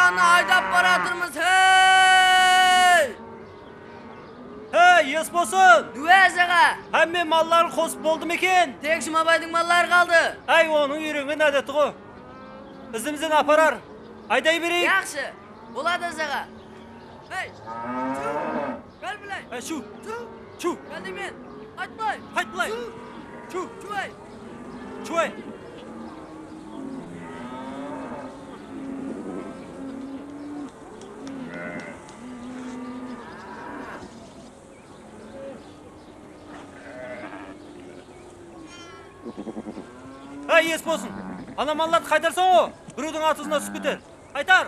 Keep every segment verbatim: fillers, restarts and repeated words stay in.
Anı aydap baratırmız, hey! Hey, Esbosın! Nıwe, ajaǵa? Hámme malların qosıp boldı ma eken? Tek Jumabaydıń malları qaldı. Áy, onıń úyrengen ádeti ǵo. Izimizden aparar. Ayday bereyik. Yaqshı. Boladı, ajaǵa. Hey, shu! Kel bılay! Hey, shu! Shu! Shu! Kel deymen! Qayt bılay! Qayt bılay! Shu! Shu! Shu, ey! Shu, ey! Áy, Esbosın! Ana mallardı qaytarsań-ǵo, birewdiń atızına túsip keter. Qaytar!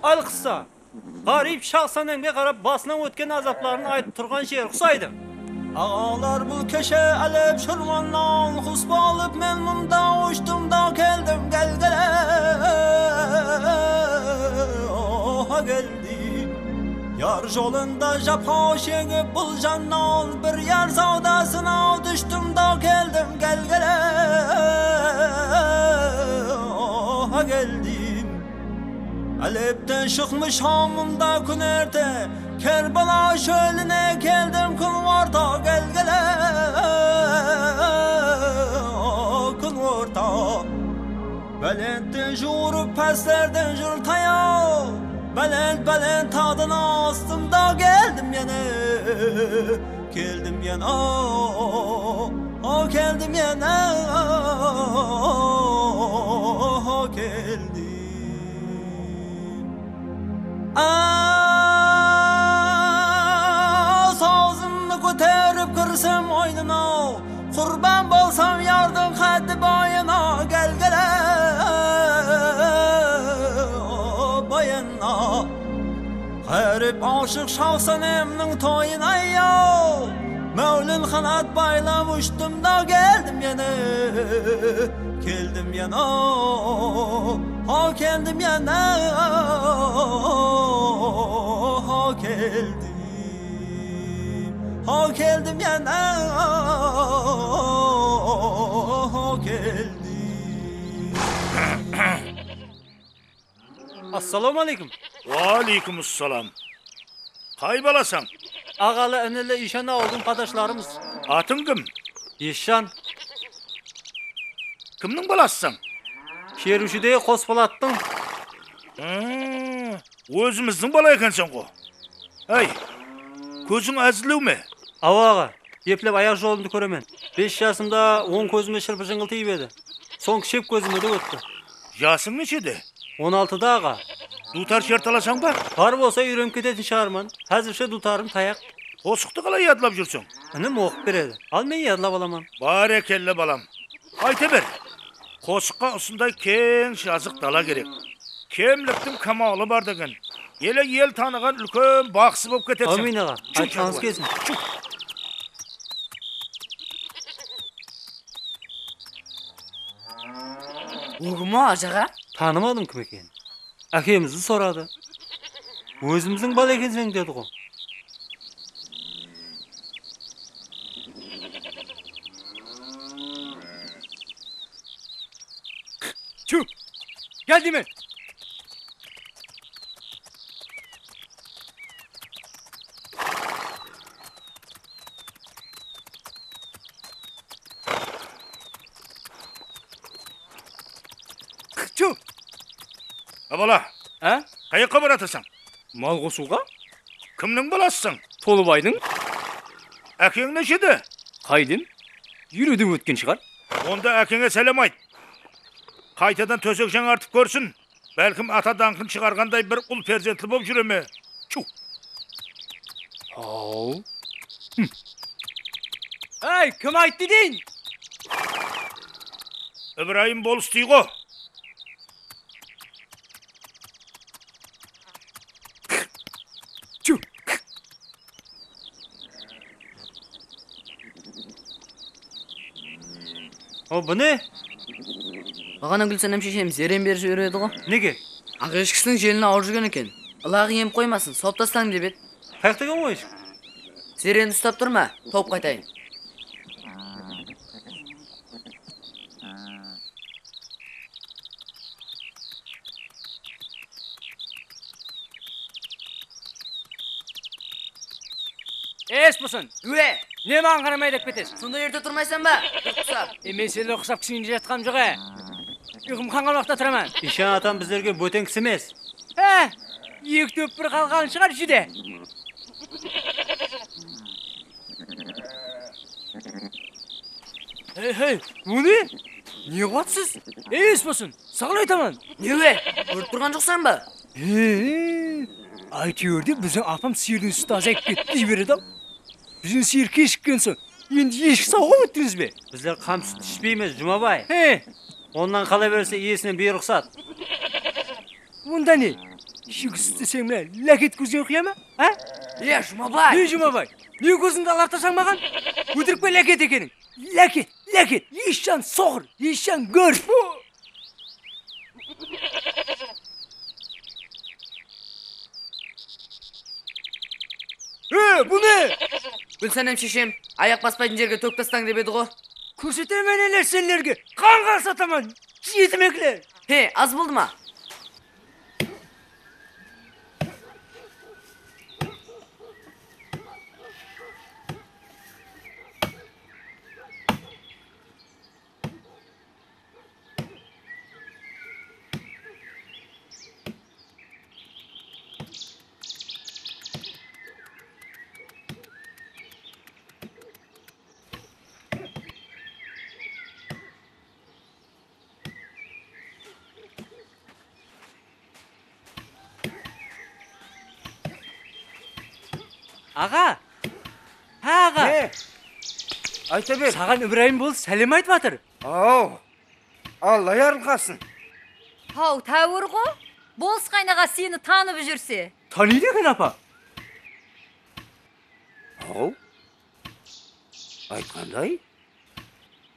Alqıssa! Ǵárip Shaxsanemge qarap basınan ótken azapların aytıp turǵan jeri qusaydı. Aǵalar, bul keshe Álep shırmannan qus bolıp men mında ushtım da keldim, gel, gel, oha, keldim. Yar jolında japa shegip bul jannan bir yar sawdasına dúshtim da keldim, gel, gel, oha, keldim. Álepten shıqmısh hamında kún erte, Kerbala shóline keldim kún orta, gel, gel, kún orta. Bálentten juwırıp, páslerden júr tayaw. Bálent, bálent taǵdan astım da keldim ene. Keldim ene, o, keldim ene, o, keldim. A, sawzımnı kóterip kirsem oynına, qurban bolsam yardıń qáddi boyına, gel, gel, o, boyına. Ǵárip ashıq Shaxsanemniń toyın, ay-aw! Máwlin qanat baylap ushtım da keldim ene. Keldim ene, o, keldim ene, o, keldim. O, keldim ene, o, keldim. Assalawma áleykum. Wa áleykum assalam. Qay balasań? Aǵalı, inili, iyshan awıldıń padashlarımız. Atıń kim? Esjan. Kimniń balasısań? Sheriwshidegi Qospolattıń. Hı, ózimizdiń bala ekenseń-ǵo. Áy, kóziń ázizlew me? Awa, aǵa. Eplep ayaq jolımdı kóremen. Bes jasımda oń kózime shırpı-jıńǵıl tiyip edi. Soń shep kózime de ótti. Jasıń neshede? On altıda, aǵa. Duwtar shertalasań ba? Bar bolsa, úyrenip ketetin shıǵarman. Házirshe duwtarım tayaq. Qosıqtı qalay yadlap júrseń? Inim oqıp beredi. Al, men yadlap alaman. Bárekella, balam. Ayta ber. Qosıqqa usınday keń jazıq dala kerek. Kemliktiń kamalı bar degen. Ele el tanıǵan úlken baqsı bolıp keterseń. Ámin, aǵa. Aytqanıńız kelsin. Ógim-aw, ajaǵa. Tanımadım kim ekenin. Ákemizdi soradı. Ózimizdiń bala ekenseń dedi ǵo. Tyu! Gel deymen! Tyu! A bala! Á? Qayaqqa baratırsań? Mal qosıwǵa. Kimniń balasısań? Tolıbaydıń. Ákeń neshede? Qáylem, eliwden ótken shıǵar. Onda ákeńe sálem ayt. Qaytadan tósek jańartıp kórsin. Bálkim, ata dańqın shıǵarǵanday bir ul perzentli bolıp júre me? Chu! Haw. Hım. Áy, kim ayttı deyin? Ibrayım bolıs dey ǵo. Chu! O, bu ne? Baǵana Gúlsenem sheshem zerren berip jiberip edi ǵo. Nege? Aq eshkisiniń jelini awırıp júrgen eken. Ilaǵı emip qoymasın, sawıp taslań dep edi. Qayaqta eken ǵo eshki? Zerrendi uslap tur ma, tawıp qaytayın. Es bolsın. Úe. Ne maǵan qaramay dep ketesiz? Sonda erte turmaysań ba? Uyqı qusap. E, men sende uqsap kishinde jatqanım joq, e. Uyqım qanǵan waqıtta turaman. Ishan atam bizlerge bóten kisi emes. Há, eki tópir qalqan shıǵar júde. Hey, hey, bu ne? Ne qılatsız? Ey, es bolsın, saǵan aytaman. Ne be? Kórip turǵan joqsań ba? He, áytewir de biziń apam sıyırdıń súti azayıp ketti dey beredi-aw. Biziń sıyır keshikken soń, endi eshik sawǵa óttińiz be? Bizler qam sút ishpeymiz, Jumabay. He. Onnan qala berse, iyesine buyrıq sat. Onda ne? Shúki sút deseń, mine, láket kózden quya ma? Á? E, Jumabay! Ne, Jumabay? Ne kózińdi alartasań maǵan? Ótirik pe láket ekeniń? Láket, láket! Eshshan soqır, eshshan gór! E, bu ne? Gúlsánem sheshem, ayaq baspaytın jerge tókip tastań dep edi ǵo. Kórsetemen ele senlerge, qanǵa sataman, jetimekler! He, az boldı ma? Aǵa! Há, aǵa! Ne? Ayta ber. Saǵan Ibrayım bolıs sálem aytıp atır. Aw, Alla yarılqasın. Haw, táwir ǵo. Bolıs qaynaǵa seni tanıp júrse. Tanıydı eken, apa. Aw, aytqanday,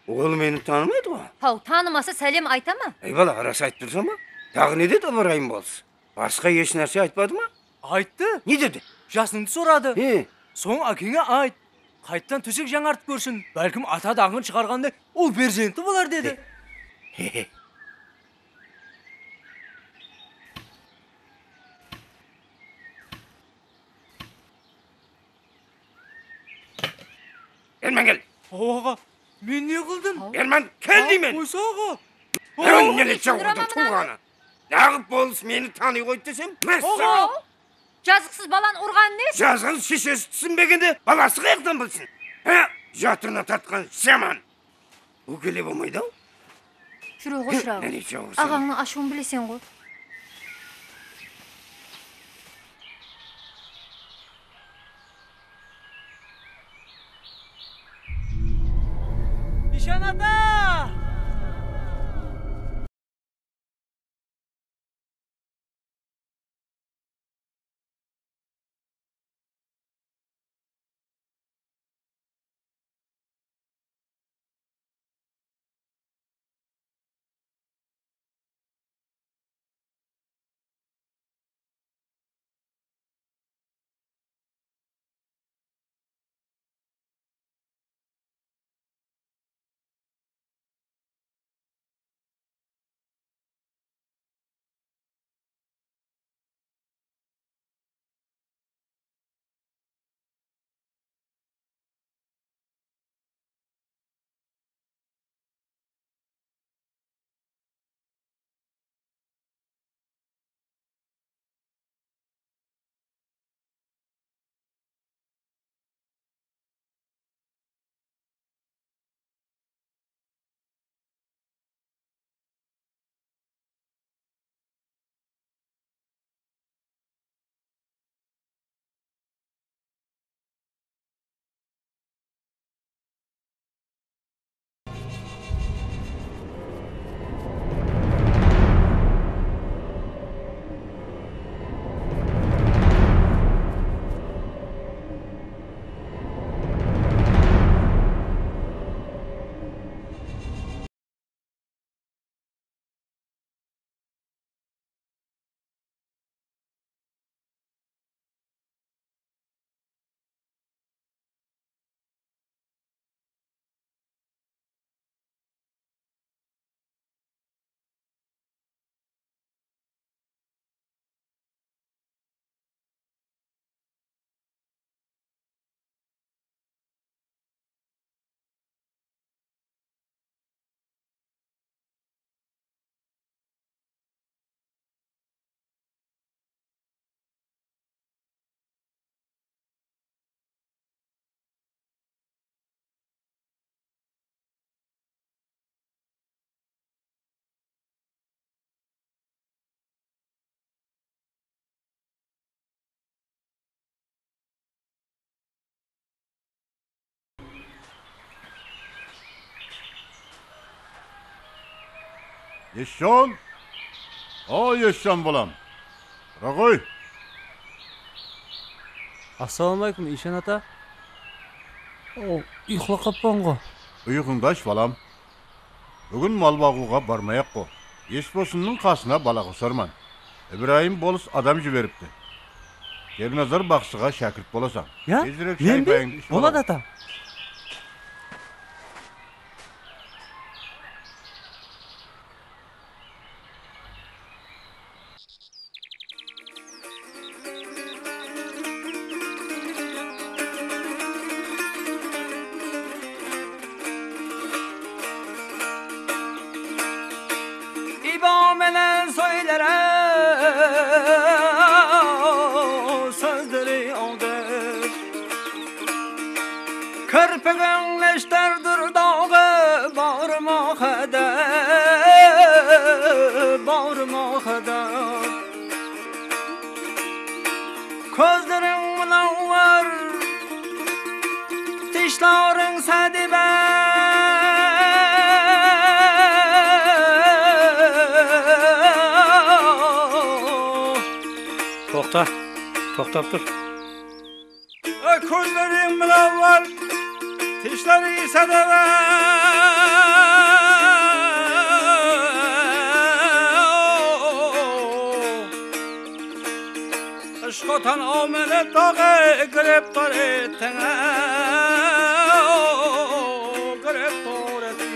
ol meni tanımaydı ǵo. Haw, tanımasa sálem ayta ma? Ey, bala, ras aytıp tursań ba? Taǵı ne dedi Ibrayım bolıs? Basqa hesh nárse aytpadı ma? Ayttı. Ne dedi? Jasıńdı soradı. He. Soń ákeńe ayt. Qayttan tósek jańartıp kórsin. Bálkim ata dańqın shıǵarǵanday ul perzenti bolar dedi. Erman, kel. Haw, aǵa, men ne qıldım? Erman, kel deymen. Qoysa, aǵa. Erman, ne qılıp jawırdıń tuwǵanı? Naǵıp bolıs meni tanıy ǵoydı desem, mássaǵan. Jazıqsız balanı urǵanı ne? Jazıqsız sheshesi túsinbegende balası qayaqtan bilsin? Há, jatırına tartqan jaman. Bul kele bolmaydı-aw. Júre ǵo, shıraǵım. Aǵańnıń ashıwın bileseń ǵo. Ishan ata! Esjon! Oy, Esjon balam! Tura ǵoy! Assalawma aleykum, Iyshan ata. O, uyıqlap qappan ǵo. Uyıqıńdı ash, balam. Búgin mal baǵıwǵa barmayaq ǵo. Esbosınnıń qasına bala qosarman. Ibrayım bolıs adam jiberipti. Kernazar baqsıǵa shákirt bolasań. Ya? Tezirek shay payıńdı ish, balam. Boladı, ata. İbo menen sóyler, sózleri odır. Kirpigiń neshterdur daǵı, barmaq da, barmaq da. Kózleriń munawwar, tishleriń sádebi. Toqta, toqtap tur. Kózleriń munawwar, tishleriń sádebi. Ishqı tan-aw meni daǵı gireptar ettiń, gireptar ettiń.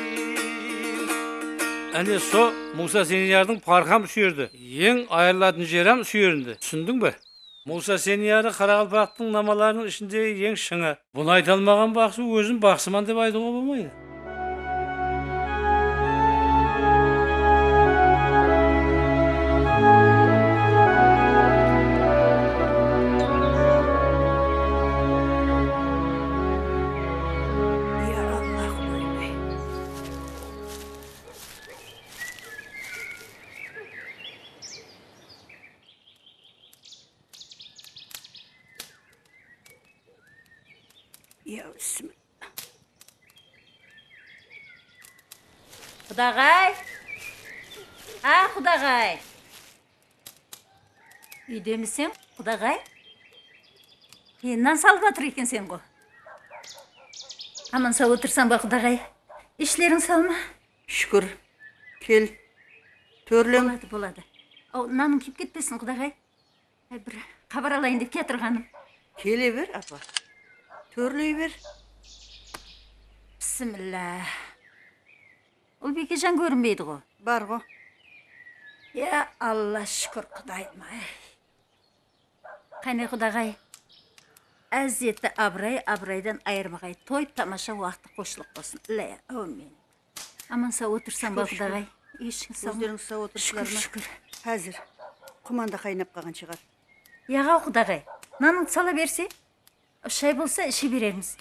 Áne, so Muwsa Seniyardıń parqı hám usı jerde, eń ayırılatın jeri hám usı jerinde. Túsindiń be? Muwsa Seniyarı qaraqalpaqtıń namalarınıń ishindegi eń shıńı. Bunı ayta almaǵan baqsı ózin baqsıman dep aytıwǵa bolmaydı. Ya Allah, Quday. Ya, bismillah. Qudaǵay! A, Qudaǵay! Úydemiseń, Qudaǵay? E, nan salıp atır ekenseń ǵo. Aman-saw otırsań ba, Qudaǵay? Ishleriń saw ma? Shúkir. Kel, tórleń. Boladı, boladı. Aw, nanıń kúyip ketpesin, Qudaǵay. Ay, bir xabar alayın dep kiyatırǵanım. Kele ber, apa. Tórley ber. Bismillah. Ulbiykejan kórinbeydi ǵo. Bar ǵo. Ya Alla, shúkir, Qudayım-ay. Qáne, Qudaǵay. Ázzeti abıray, abıraydan ayırmaǵay. Toy tamasha waqtı xoshlıqqa bolsın. Ilaya, áwmin. Aman-saw otırsań ba, Qudaǵay? Úy-ishing saw ma? Ózleriń saw otırsızlar ma? Shúkir, shúkir. Házir. Qumanda qaynap qalǵan shıǵar. Yaǵaw, Qudaǵay. Nanıńdı sala berse, shay bolsa ishe berermiz.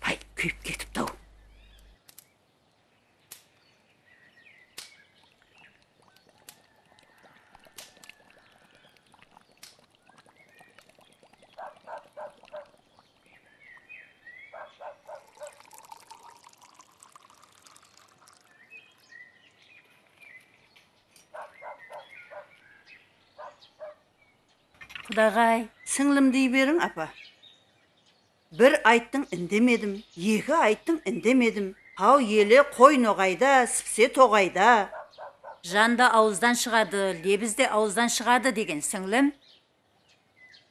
Pay, kúyip ketipti-aw. Qudaǵay. Sińlim dey beriń, apa. Bir ayttıń, indemedim, eki ayttıń, indemedim. Haw ele, qoy noǵayda, sipse toǵayda. Jan da awızdan shıǵadı, lebiz de awızdan shıǵadı degen, sińlim.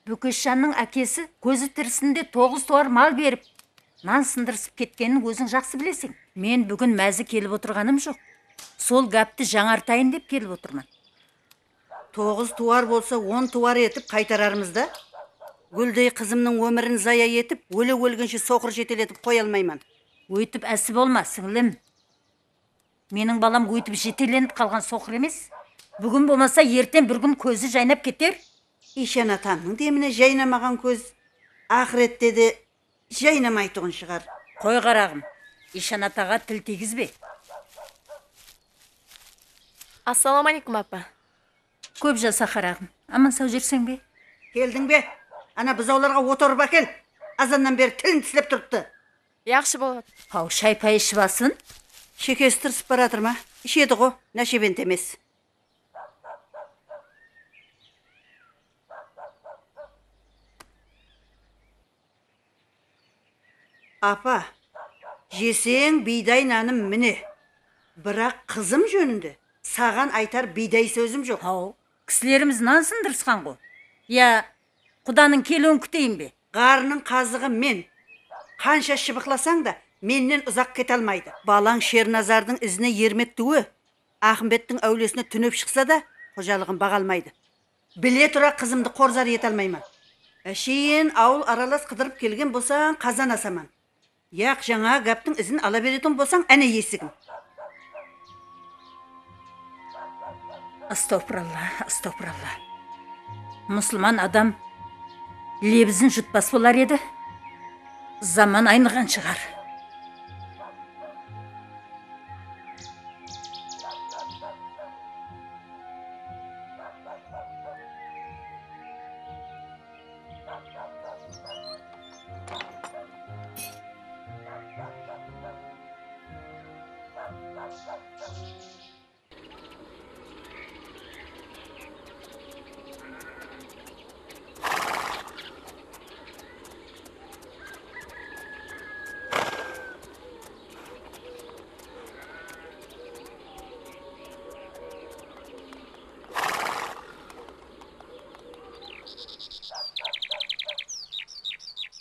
Búkeshjannıń ákesi kózi tirisinde toǵız tuwar mal berip, nan sındırısıp ketkenin óziń jaqsı bileseń. Men búgin mázi kelip otırǵanım joq. Sol gápti jańartayın dep kelip otırman. Toǵız tuwar bolsa, on tuwar etip qaytararmız da. Gúldey qızımnıń ómirin zaya etip, óle-ólgenshe soqır jeteletip qoya almayman. Óytip ási bolma, sińlim. Meniń balam óytip jetelenip qalǵan soqır emes. Búgin bolmasa, erteń bir kún kózi jaynap keter. Iyshan atamnıń demine jaynamaǵan kóz aqırette de jaynamaytuǵın shıǵar. Qoy, qaraǵım, Iyshan ataǵa til tiygizbe. Assalawma aleykum, apa. Kóp jasa, qaraǵım. Aman-saw júrseń be? Keldiń be? Ana buzawlarǵa ot orıp ákel. Azannan beri tilin tislep turıptı. Yaqshı boladı. Haw, shay-pay iship alsın. Shekesi tırsıp baratır ma? Ishedi-ǵo, náshebent emes. Apa, jeseń biyday nanım mine. Biraq qızım jóninde saǵan aytar biyday sózim joq. Haw, kisilerimiz nan sındırısqan-ǵo. Ya, Qudanıń keliwin kúteyin be? Ǵarrınıń qazıǵı men. Qansha shıbıqlasań da, mennen uzaq kete almaydı. Balań Shernazardıń izine ermektiwi, Aqımbettiń áwlesine túnep shıqsa da, xojalıǵın baǵa almaydı. Bile tura qızımdı qorzar ete almayman. Ásheyin awıl aralas qıdırıp kelgen bolsań, qazan asaman. Yaq, jańaǵı gáptiń izin ala beretuǵın bolsań, áne esigim. Astawpıralla, astawpıralla. Musılman adam lebizin jutpas bolar edi. Zaman aynıǵan shıǵar.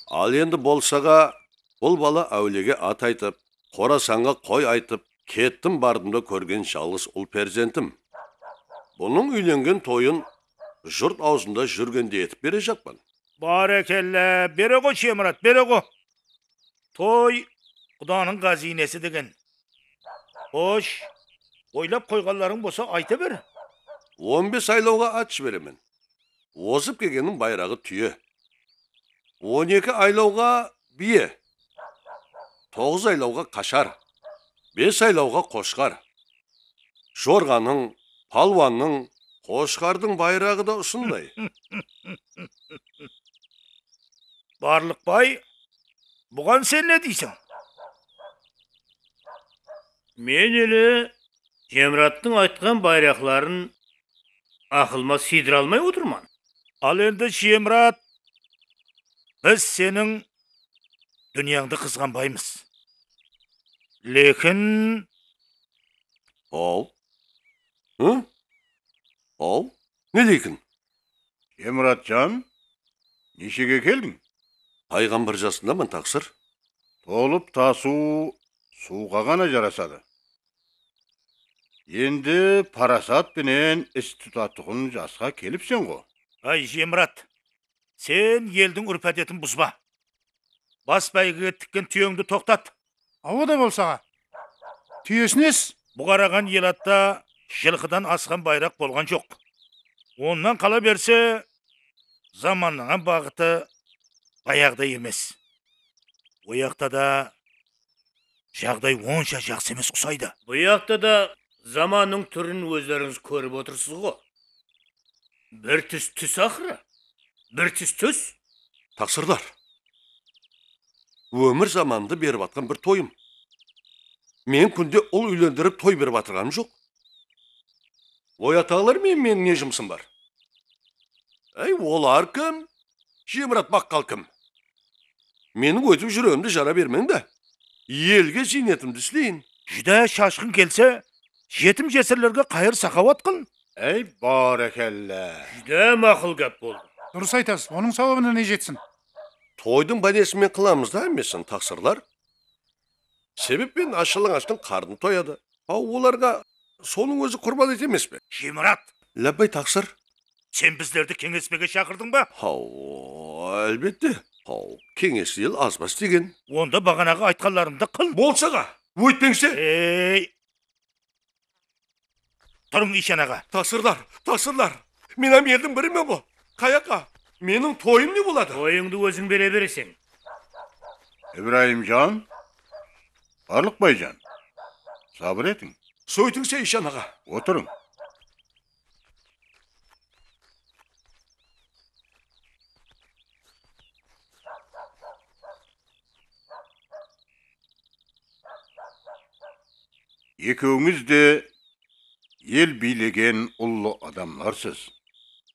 Al endi bolsaǵa, bul bala áwlege at aytıp, Xorasanǵa qoy aytıp, kettim-bardım da kórgen jalǵız ul perzentim. Bunıń úylengen toyın jurt awzında júrgende etip berejaqpan. Bárekella, bereǵo, Shemurat, bereǵo. Toy Qudanıń ǵáziynesi degen. Xosh, oylap qoyǵanlarıń bolsa ayta ber. On bes aylawǵa at jiberemen. Ozıp kelgenniń bayraǵı túye. On eki aylawǵa biye. Toǵız aylawǵa qashar. Bes aylawǵa qoshqar. Jorǵanıń, palwannıń, qoshqardıń bayraǵı da usınday. Barlıqbay, buǵan sen ne deyseń? Men ele Jemrattıń aytqan bayraqların aqılıma sıydıra almay otırman. Al endi, Jemrat, biz seniń dúnyańdı qızǵanbaymız. Lekin... Haw? Hı? Haw? Ne lekin? Jemratjan, neshege keldiń? Payǵambar jasındaman, taqsır. Tolıp tasıw suwǵa ǵana jarasadı. Endi parasat penen is tutatuǵın jasqa kelipseń-ǵo. Áy, Jemrat, sen eldiń úrp-ádetin buzba. Bas báygege tikken túyeńdi toqtat. Awa da bolsa, aǵa. Túyesines? Buǵaraǵan elatta jılqıdan asqan bayraq bolǵan joq. Onnan qala berse, zamannıń hám baǵıtı bayaǵıday emes. O jaqta da jaǵday onsha jaqsı emes qusaydı. Bu jaqta da zamannıń túrin ózlerińiz kórip otırsız-ǵo. Bir tús tús aqırı. Bir tús tús. Taqsırlar. Ómir zamanımdı berip atqan bir toyım. Men kúnde ul úylendirip toy berip atırǵanım joq. Oy, atalar, men, meniń ne jumısım bar? Áy, olar kim? Jemrat baqqal kim? Meniń óytip júregimdi jara bermeń da. Elge ziynetimdi isleyin. Júdá shashqıń kelse, jetim-jesirlerge qayır-saqawat qıl. Áy, bárekella. Júdá maqul gáp boldı. Durıs aytasız, onıń sawabına ne jetsin? Toydıń bánesin men qılamız da hámmesin, taqsırlar. Sebep penen ashalańashtıń qarnı toyadı. Haw, olarǵa sonıń ózi qurban eti emes pe? Jemrat! Lábbay, taqsır. Sen bizlerdi keńespekke shaqırdıń ba? Haw, álbette. Haw, keńesli el azbas degen. Onda baǵanaǵı aytqanlarıńdı qıl. Bolsa-ǵa, óytpeńshe! Ey! Turıń, Iyshan aǵa. Taqsırlar, taqsırlar. Men hám eldiń birimen ǵo. Qayaqqa? Meniń toyım ne boladı? Toyıńdı óziń bere bereseń. Ibrayımjan, Barlıqbayjan, sabır etiń. Sóytińshe, Iyshan aǵa. Otırıń. Ekewińiz de el biylegen ullı adamlarsız.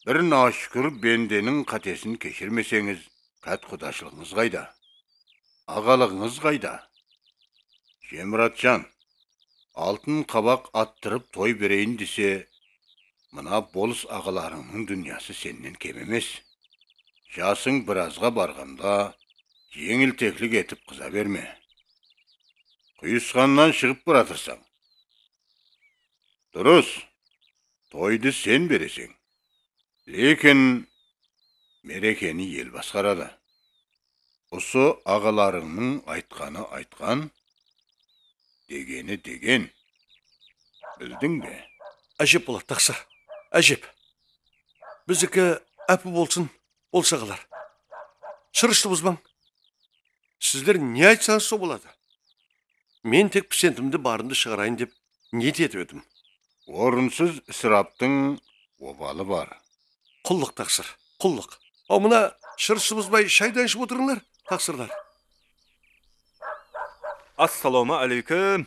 Bir náshúkir bendeniń qátesin keshirmeseńiz, kát qudashılıǵıńız qayda? Aǵalıǵıńız qayda? Jemuratjan, altın qabaq attırıp toy bereyin dese, mına bolıs aǵalarıńnıń dúnyası sennen kem emes. Jasıń birazǵa barǵanda, jeńilteklik etip qıza berme. Quyısqannan shıǵıp baratırsań. Durıs, toydı sen bereseń. Lekin, merekeni el basqaradı. Usı aǵalarıńnıń aytqanı aytqan, degeni degen. Bildiń be? Ájep boladı, taqsır. Ájep. Bizdiki ápiw bolsın, bolsaǵalar. Shırıshlı buzbań. Sizler ne aytsańız, sol boladı. Men tek pisentimdi, barımdı shıǵarayın dep niyet etip edim. Orınsız israptıń obalı bar. Qullıq, taqsır, qullıq. Aw, mına, shırıshlı buzbay shaydan iship otırıńlar, taqsırlar. Assalawma áleykum.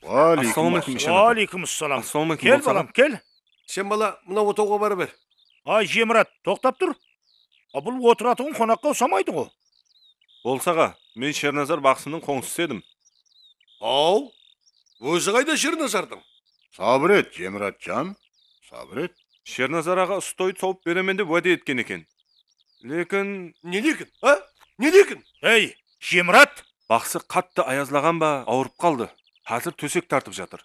Wa aleykum assalam. Wa aleykum assalam. Assalawma áleykum. Kel, balam, kel. Sen, bala, mına otawǵa bara ber. Ay, Jemurat, toqtap tur. A, bul otıratuǵın qonaqqa usamaydı-ǵo. Bolıs aǵa, men Shernazar baqsınıń qońsısı edim. Aw, ózi qayda Shernazardıń? Sabır et, Jemuratjan, sabır et. Shernazar aǵa usı toydı sawıp beremen dep wáde etken eken. Lekin... Ne lekin, a? Ne lekin? Ey, Jemurat! Baqsı qattı ayazlaǵan ba, awırıp qaldı. Házir tósek tartıp jatır.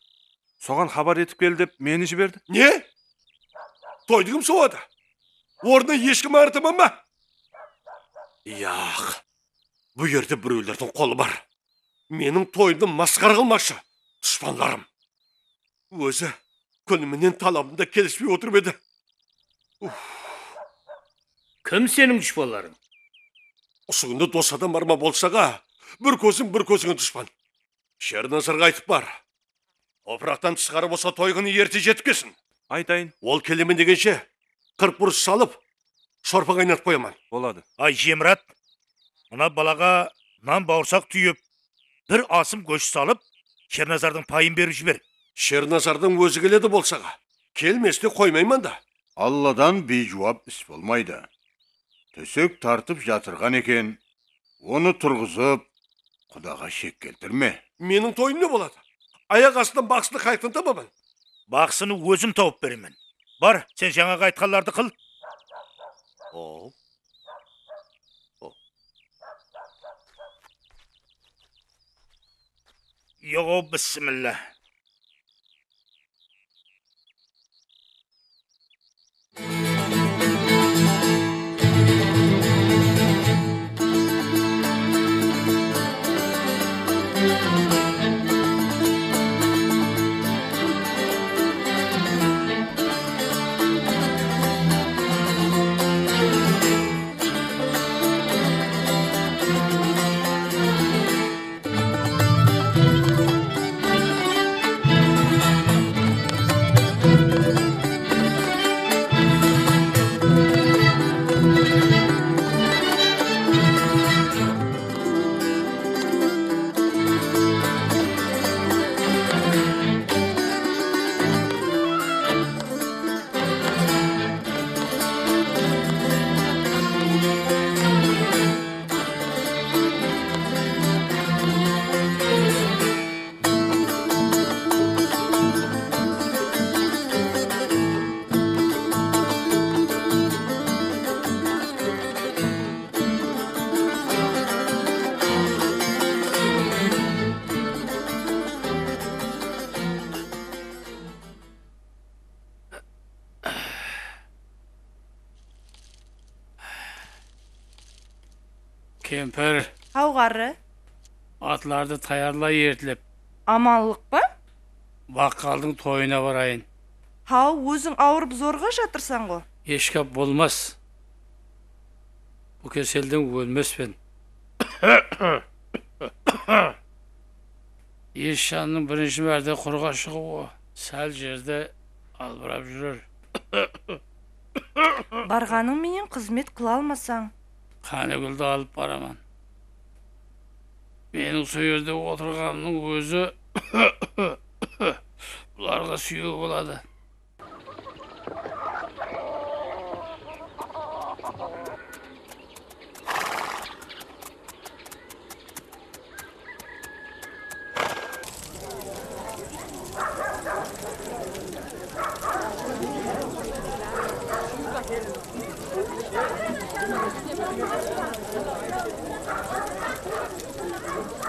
Soǵan xabar etip kel dep meni jiberdi. Ne? Toydı kim sawadı? Ornına eshkim ańırtaman ba? Yaq, bul jerde birewlerdiń qolı bar. Meniń toyımdı masqara qılmaqshı, dushpanlarım. Ózi kúni menen talabım da kelispey otırıp edi. Uf. Kim seniń dushpanlarıń? Usı kúnde dos adam bar ma bolsaǵa, bir kóziń bir kózińe dushpan. Shernazarǵa aytıp bar. Topıraqtan tısqarı bolsa toy kúni erte jetip kelsin. Aytayın. Ol kelemen degenshe qırq burıs salıp, shorpa qaynatıp qoyaman. Boladı. Ay, Jemurat, mına balaǵa nan bawırsaq túyip, bir asım gósh salıp, Shernazardıń payın berip jiber. Shernazardıń ózi keledi bolsaǵa, kelmeste qoymayman da. Alladan biyjuwap is bolmaydı. Tósek tartıp jatırǵan eken, onı turǵızıp, qudaǵa shek keltirme. Meniń toyım ne boladı? Ayaq astından baqsını qayaqtan tabaman? Baqsını ózim tawıp beremen. Bar, sen jańaǵı aytqanlardı qıl. Hop. Hop. Yoq-aw, bismilla. Kempir. Haw, ǵarrı. Atlardı tayarla ertlep. Amanlıq pa? Baqqaldıń toyına barayın. Haw, óziń awırıp zorǵa jatırsań ǵo. Eshkap bolmas. Bu keselden ólmespen. Eshshannıń birinshi márte qurǵa shıǵıwı sál jerde albırap júrer. Barǵanıń menen xızmet qıla almasań. Qánigúldi alıp baraman. Meniń usı jerde otırǵanımnıń ózi Hı, bularǵa súyew boladı.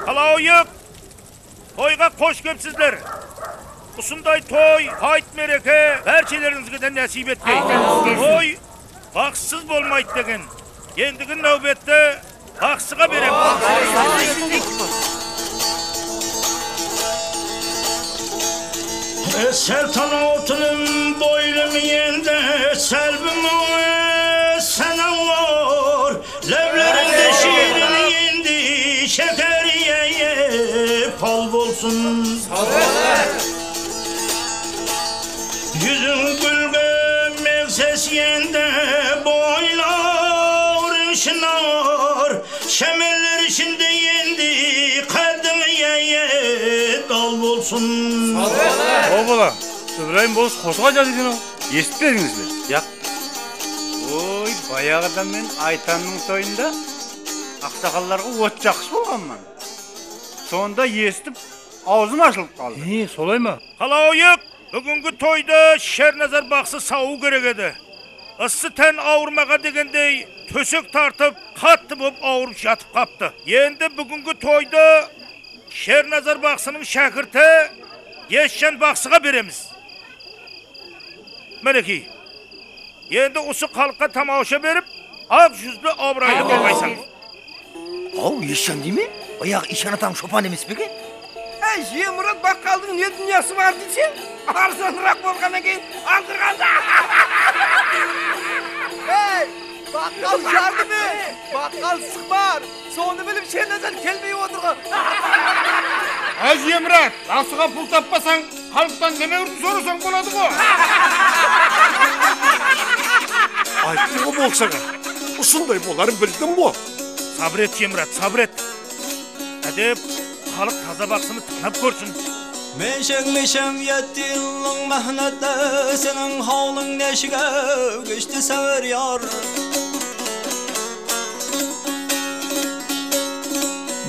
Halawyıq! Toyǵa xosh kepsizler! Usınday toy, qayt mereke bárshelerińizge de násiyp etkey. Toy baqsısız bolmaydı degen. Endigi náwbetti baqsıǵa beremiz. Sál tanawtınım boylım endi, sál bir muńa sanawır. Leblerinde shiyrin endi sheker, eye, pal bolsın. Júziń gúlge meńses endi, boylarıń shınawır, shemeller ishinde endi qáddiń, eye, dal bolsın. O bala, Ibrayım bolıs qosıq aytadı eken-aw. Esitpedińiz be? Yaq. Oy, bayaǵıda men Aytannıń toyında aqsaqallarǵa ot jaqqısh bolǵanman. Sonda esitip, awzım ashılıp qaldı. E, solay ma? Halawyıq, búgingi toydı Shernazar baqsı sawıw kerek edi. Issı tán awırmaǵa degendey, tósek tartıp, qattı bolıp awırıp jatıp qaptı. Endi búgingi toydı Shernazar baqsınıń shákirti Esjan baqsıǵa beremiz. Minekey, endi usı xalıqqa tamasha berip, aq júzli, abıraylı bolǵaysań. Aw, Esjan deyme? Bayaǵı Iyshan atań shopan emes pe eken? Áy, Jemmurat, baqqaldıń ne dúnyası bar deyseń? Arzanıraq bolǵannan keyin aldırǵanda. Ey, baqqal jardım ey, baqqal sıqpar. Sonı bilip Shernazar kelmey otırǵan. Áy, Jemmurat, basıǵa pul tappasań, xalıqtan neme úlgi sorasań boladı ǵo. Ayttım ǵo, bolsaǵa, usınday boların bildim ǵo. Sabır et, Jemmurat, sabır et. Ádep, xalıq taza baqsını tıńlap kórsin. Men shekmesem etti jıllıń mehnette, seniń hawlıń neshige keshti, Sáwir yar.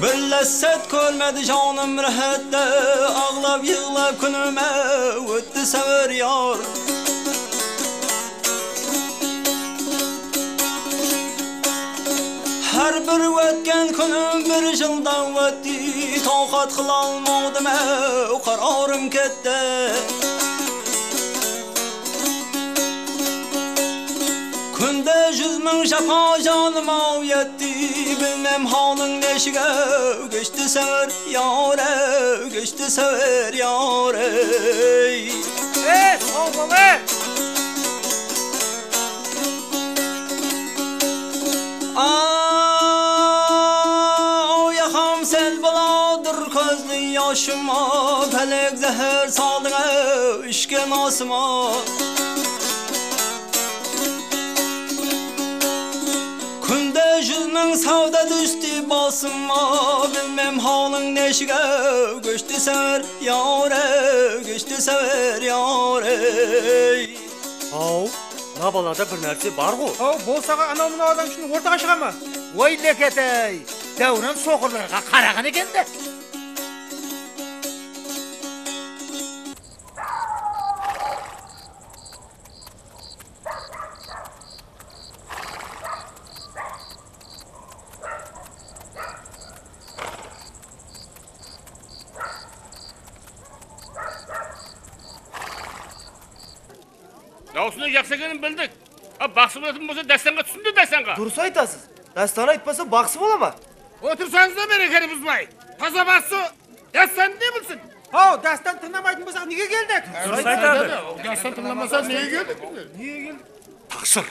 Bir lásset kórmedi janım ráhette, aǵlap-yıǵlap kúnime ótti, Sáwir yar. Hár bir ótken kúnim bir jıldan ótti, tawqat qılalmawdım-aw, qararım ketti. Kúnde júz mıń japa janım-aw etti, bilmem hawlıń neshige keshti, Sáwir yar-ey, keshti, Sáwir yar-ey. Ey, saw bol, ey! Aw, yaqam sel baladur kózli yashıma, pálek záhár saldıń-aw ishken asıma. Kúnde júz mıń sawda dústi basıma, bilmem hawlıń neshige keshti, Sáwir yar-ey, keshti, Sáwir yar-ey. Aw, mına balada bir nárse bar ǵo. Aw, bolsaǵa anaw-mınaw adam ushın ortaǵa shıǵa ma? Oy, leketey, Dáwran soqırlarǵa qaraǵan eken de. Dawısınıń jaqsı ekenin bildik. A, baqsı bolatın bolsa, dástanǵa tússin de, dástanǵa. Durıs aytasız. Dástan aytpasa, baqsı bola ma? Otırsańız da, merekeni buzbay. Taza baqsı dástandı ne bilsin? Haw, dástan tıńlamaytın bolsaq, nege keldik? Durıs aytadı. Dástan tıńlamasa, nege keldik? Nege keldik? Taqsır.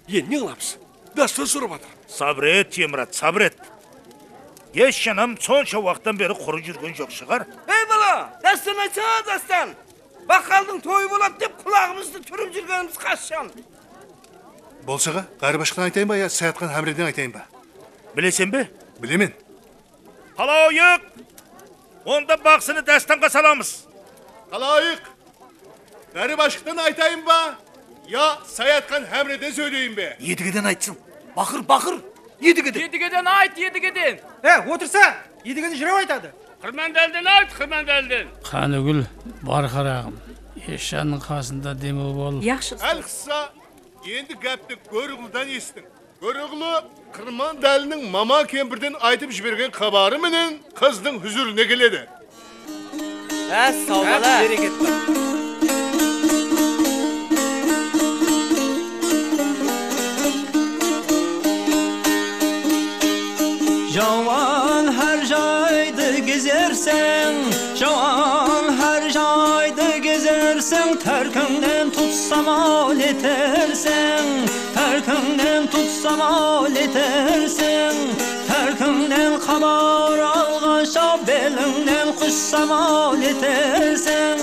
Endi ne qılamız? Dástan sorap atır. Sabır et, Jemrat, sabır et. Hesh janam sonsha waqıttan beri qurı júrgen joq shıǵar. Ey bala, dástan aytsańa, dástan! Baqqaldıń toyı boladı dep qulaǵımızdı túrip júrgenimiz qashshan? Bolsaǵa, Ǵárip ashqan aytayın ba ya Sayatxan hámreden aytayın ba? Bileseń be? Bilemen. Palawyıq! Onda baqsını dástanǵa salamız. Qalayıq? Bári bashıqtan aytayın ba, ya Sayatxan hámreden sóyleyin be? Edigeden aytsın. Baqır, baqır! Edigeden! Edigeden ayt, Edigeden! E, otırsa, Edigende jıraw aytadı. Qırmandaliden ayt, Qırmandaliden! Qánigúl, bar qaraǵım, Esjannıń qasında demew bol. Yaqshı. Álqıssa, endi gápti Góruǵlıdan esitiń. Góruǵlı Qırmandaliniń Mama kempirden aytıp jibergen xabarı menen qızdıń húzirine keledi. Bas, sawbala. Bas, bereket bar. Jawan hár jaydı gezerseń, jawan hár jaydı gezerseń, tárkińnen tutsam-aw neterseń. Tárkińnen tutsam-aw neterseń, tárkińnen xabar alǵansha belińnen qushsam-aw neterseń,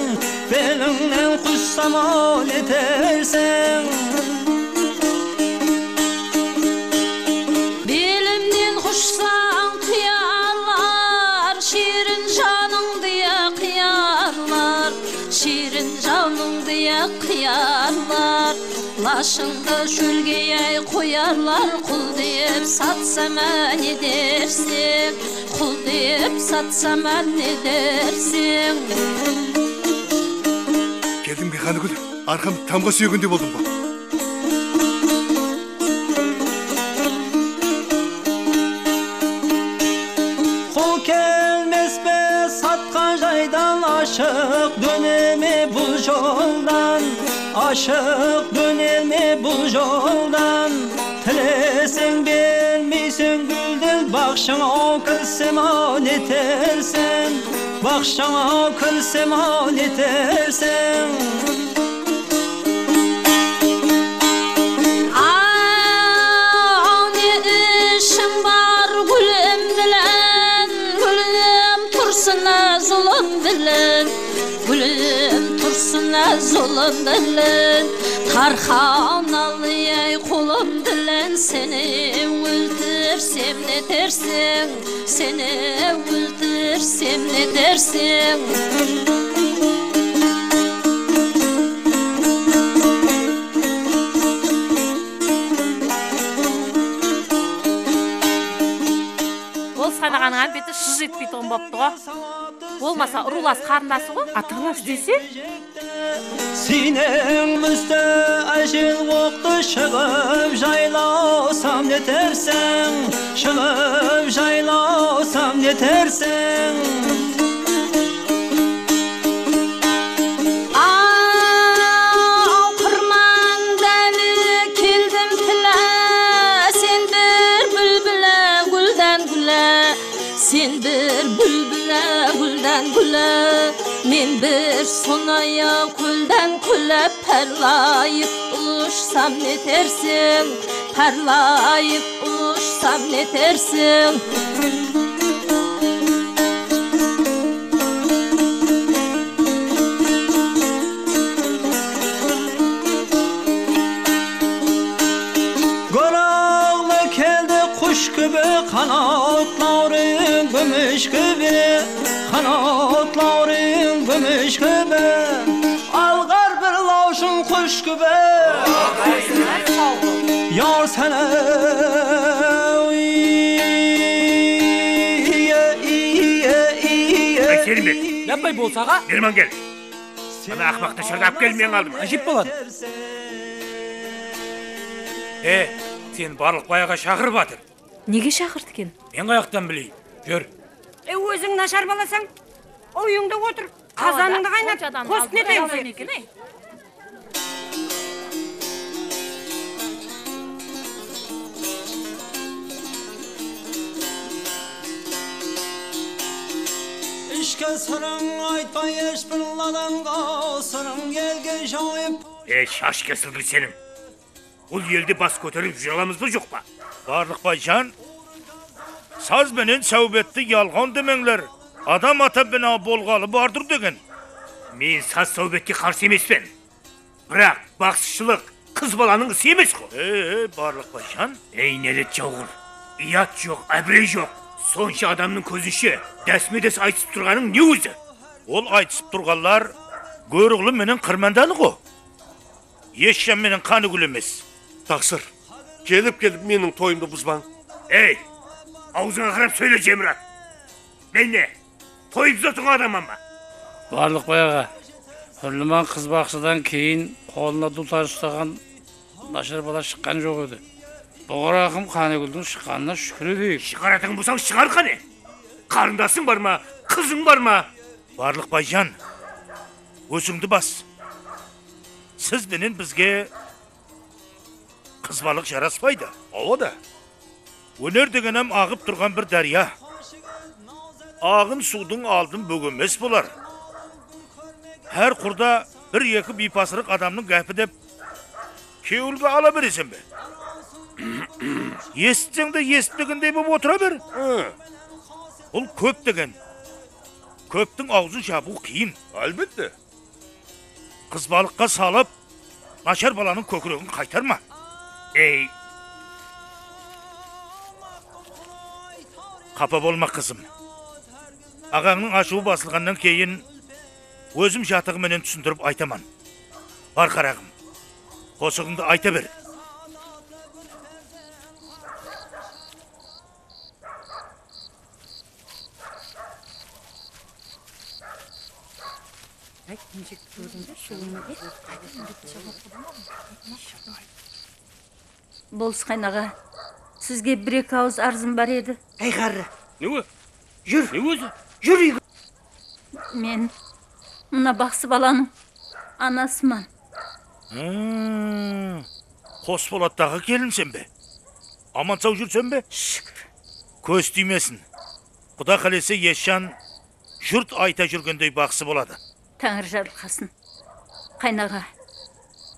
belińnen qushsam-aw neterseń. Belimnen qushsań, qıyarlar, shiyrin janıńdı ya qıyarlar, shiyrin janıńdı ya qıyarlar. Lashıńdı shólge-ay qoyarlar, qul dep satsam-á ne derseń, qul dep satsam-á ne derseń? Keldim be, Qánigúl, arqamdı tamǵa súyegende boldım ǵo. Qul kelmes pe satqan jaydan, ashıq dóner me bul joldan, ashıq dóner me bul joldan? Tileseń bermeyseń gúldi, baqshańa-aw kirsem-aw neterseń, baqshańa-aw kirsem-aw neterseń? Aw, ne ishiń bar gúlim bilen, gúlim tursın-á zulım bilen, gúlim tursın-á zulım bilen. Tarxanalı-ay qulım bilen, seni óltirsem neterseń? Seni óltirsem neterseń? Ol sanaǵanıń beti shıj etpeytuǵın bolıptı ǵo. Bolmasa, urıwlas qarındası ǵo. Atalas dese? Siyneń músti ájel oqtı, shıǵıp jaylawsam neterseń, shıǵıp jaylawsam neterseń? Aw, Qırmandáli, keldim tilá, sen bir búlbil-á, gúldan gúl-á. Sen bir búlbil-á, gúldan gúl-á, men bir sonay-aw kúldan kúl-á, párlayıp ushsam neterseń, párlayıp ushsam neterseń? Góroǵlı keldi qush kibi, qanatlarıń gúmish kibi, qanatlarıń gúmish kibi. Alǵar bir lawshın qush kibi. Yar seni, iye, iye, iye, iye. Ey, Selimbek. Yapay bolsa, aǵa. Berman kel. Ana aqpaqtı shırnap kelmey qaldım. Ájep boladı. E, sen Barlıqbay aǵa shaqırıp atır. Nege shaqırdı eken? Men qayaqtan bileyin? Júr. E, óziń nashar balasań, úyińde otır. Qazanıńdı qaynat, qosıp neteyin. Ishki sırıń aytpay, hesh bir nadanǵa sırıń elge joyıp. Ey, shash kesilgir seniń! Bul elde bas kóterip júre alamız ba, joq pa? Barlıqbay jan, saz benen sáwbetti yalǵan demeńler. Adam ata bina bolǵalı bardır degen. Men saz-sáwbetke qarsı emespen. Biraq baqsıshılıq qız balanıń isi emes ǵo. E, e, Barlıqbay jan. Ey, nálet jawǵır! Uyat joq, ábirey joq. Sonsha adamnıń kózinshe dásme-dás aytısıp turǵanıń ne ózi? Ol aytısıp turǵanlar Góriqlı menen qırmandalı ǵo. Esjan menen Qanıgúl emes. Taqsır, kelip-kelip meniń toyımdı buzbań. Ey, awzıńa qarap sóyle, Jemirat. Men ne, toy buzatuǵın adamman ba? Barlıqbay aǵa, Húrliman qız baqsıdan keyin qolına duwtar ustaǵan nashar bala shıqqan joq edi. Buǵra aqım Qanıgúldiń shıqqanına shúkir eteyik. Shıǵaratuǵın bolsań, shıǵar qáne. Qarındasıń bar ma, qızıń bar ma? Barlıqbayjan, ózińdi bas. Siz benen bizge qızbalıq jaraspaydı. Awa da. Óner degenem aǵıp turǵan bir dárya. Aǵın suwdıń aldın bógemes bolar. Hár qurda bir-eki biypasırıq adamnıń gápi dep kewilge ala bereseń be? Esitseń de esitpegendey bolıp otıra ber. Hı. Bul kóp degen. Kóptiń awzın jabıw qıyın. Álbette. Qızbalıqqa salıp, nashar balanıń kókiregin qaytarma. Ey. Qapa bolma, qızım. Aǵańnıń ashıwı basılǵannan keyin ózim jatıǵı menen túsindirip aytaman. Bar, qaraǵım, qosıǵıńdı ayta ber. Bolıs qaynaǵa, sizge bir-eki awız arzım bar edi. Áy, ǵarrı! Ne o? Júr! Ne ózi? Júr úyge! Men mına baqsı balanıń anasıman. Hım, Qospolattaǵı kelinseń be? Aman-saw júrseń be? Shúkir. Kóz tiymesin. Quda qálese, Esjan jurt ayta júrgendey baqsı boladı. Táńir jarılqasın. Qaynaǵa,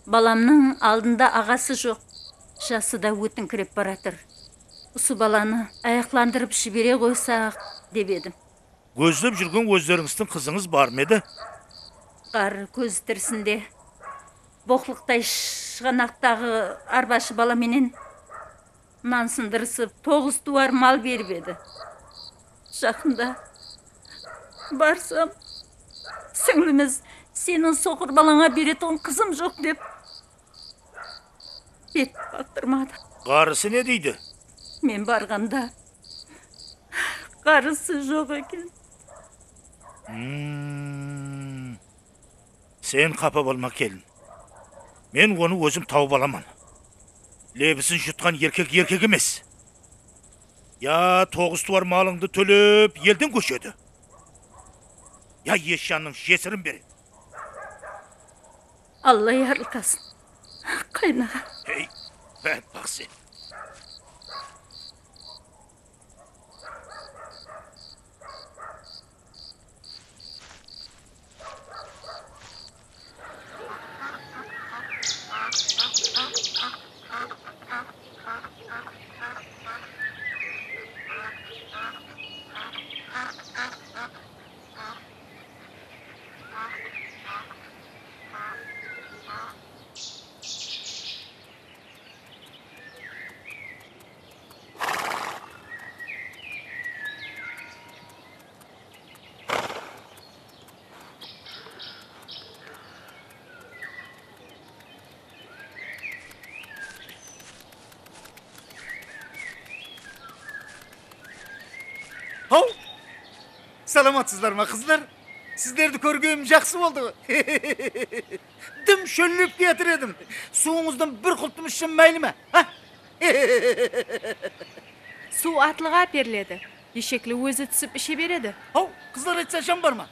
balamnıń aldında aǵası joq, jası da ótińkirep baratır. Usı balanı ayaqlandırıp jibere ǵoysaq, dep edim. Gózlep júrgen ózlerińizdiń qızıńız bar ma edi? Ǵarrı kózi tirisinde boqlıqtay shıǵanaqtaǵı arbashı bala menen nan sındırısıp, toǵız tuwar mal berip edi. Jaqında barsam, sińlimiz, seniń soqır balańa beretuǵın qızım joq dep, bet baqtırmadı. Ǵarrısı ne deydi? Men barǵanda ǵarrısı joq eken. Hmm. Sen qapa bolma, kelin. Men onı ózim tawıp alaman. Lebisin jutqan erkek erkek emes. Ya toǵız tuwar malıńdı tólep elden kóshedi, ya Esjannıń jesirin beredi. Alla yarlıqasın, qaynaǵa. Hey, bádbaxt sen. Haw! Salamatsızlar ma, qızlar? Sizlerdi kórgenim jaqsı boldı. Dım shollepke yatır edim. Suwıńızdan bir qultım ishsem máyli me? Ha? Suw atlıǵa áperiledi. Eshekli ózi túsip ishe beredi. Haw, qızlar aytsa, jan bar ma?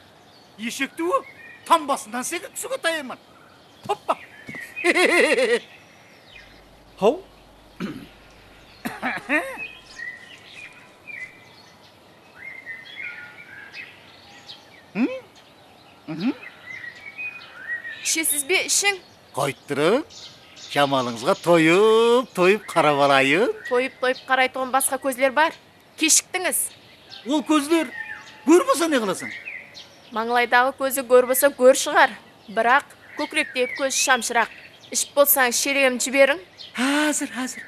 Eshekti o, tambasınan sekirip túsiwge tayarman. Hoppa! Haw! Ishesiz be? Ishiń. Qoyıp turıp, jamalıńızǵa toyıp-toyıp qarap alayın. Toyıp-toyıp qaraytuǵın basqa kózler bar. Keshiktińiz. Ol kózler gór bolsa ne qılasań? Mańlaydaǵı kózi gór bolsa gór shıǵar. Biraq kókirektegi kózi shamshıraq. Iship bolsańız, shelegimdi jiberiń. Házir, házir.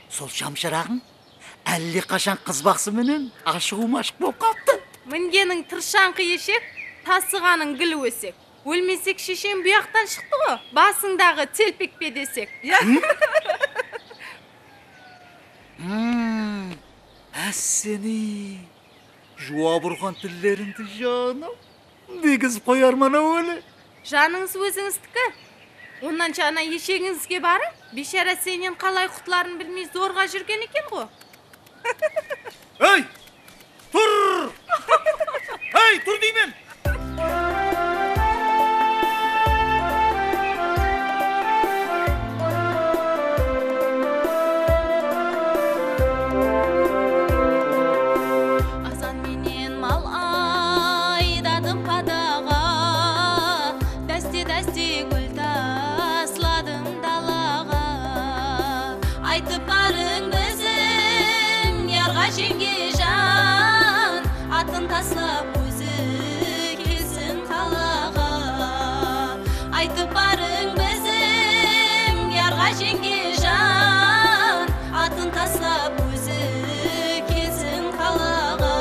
Sol Jamshıraǵıń, álle qashan qız baqsı menen ashıǵıwım ashıq bolıp qalıptı. Mingeniń tırshangqı eshek, tasıǵanıń gil ósek. Ólmesek sheshem buyaqtan shıqtı ǵo, basıńdaǵı telpekpe desek. Ya. Hmm, ásseni, juwap urǵan tillerińdi janım. Degizip qoyarman-aw ele. Janıńız ózińizdiki. Onnan jana eshegińizge barıń, biyshara sennen qalay qutların bilmey zorǵa júrgen eken ǵo. Ey! Tur! Ey, tur deymen! Azan menen mal aydadım padaǵa, dáste-dáste gúl tasladım dalaǵa. Aytıp barıń biziń yarǵa, jeńgejan, atın taslap ózi kelsin qalaǵa. Aytıp barıń biziń yarǵa, jeńgejan, atın taslap ózi kelsin qalaǵa.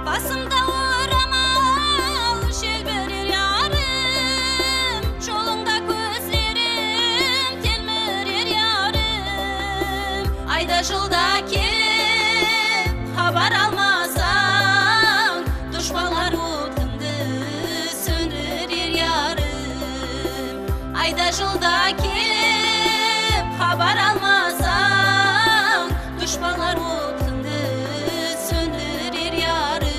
Basımda oramal jelbirer yarım, jolıńda kózlerim telmirer yarım. Ayda jılda kelip xabar almasań, dushpanlar otıńdı sóndirer yarım. Ayda jılda kelip xabar almasań, dushpanlar otıńdı sóndirer yarım.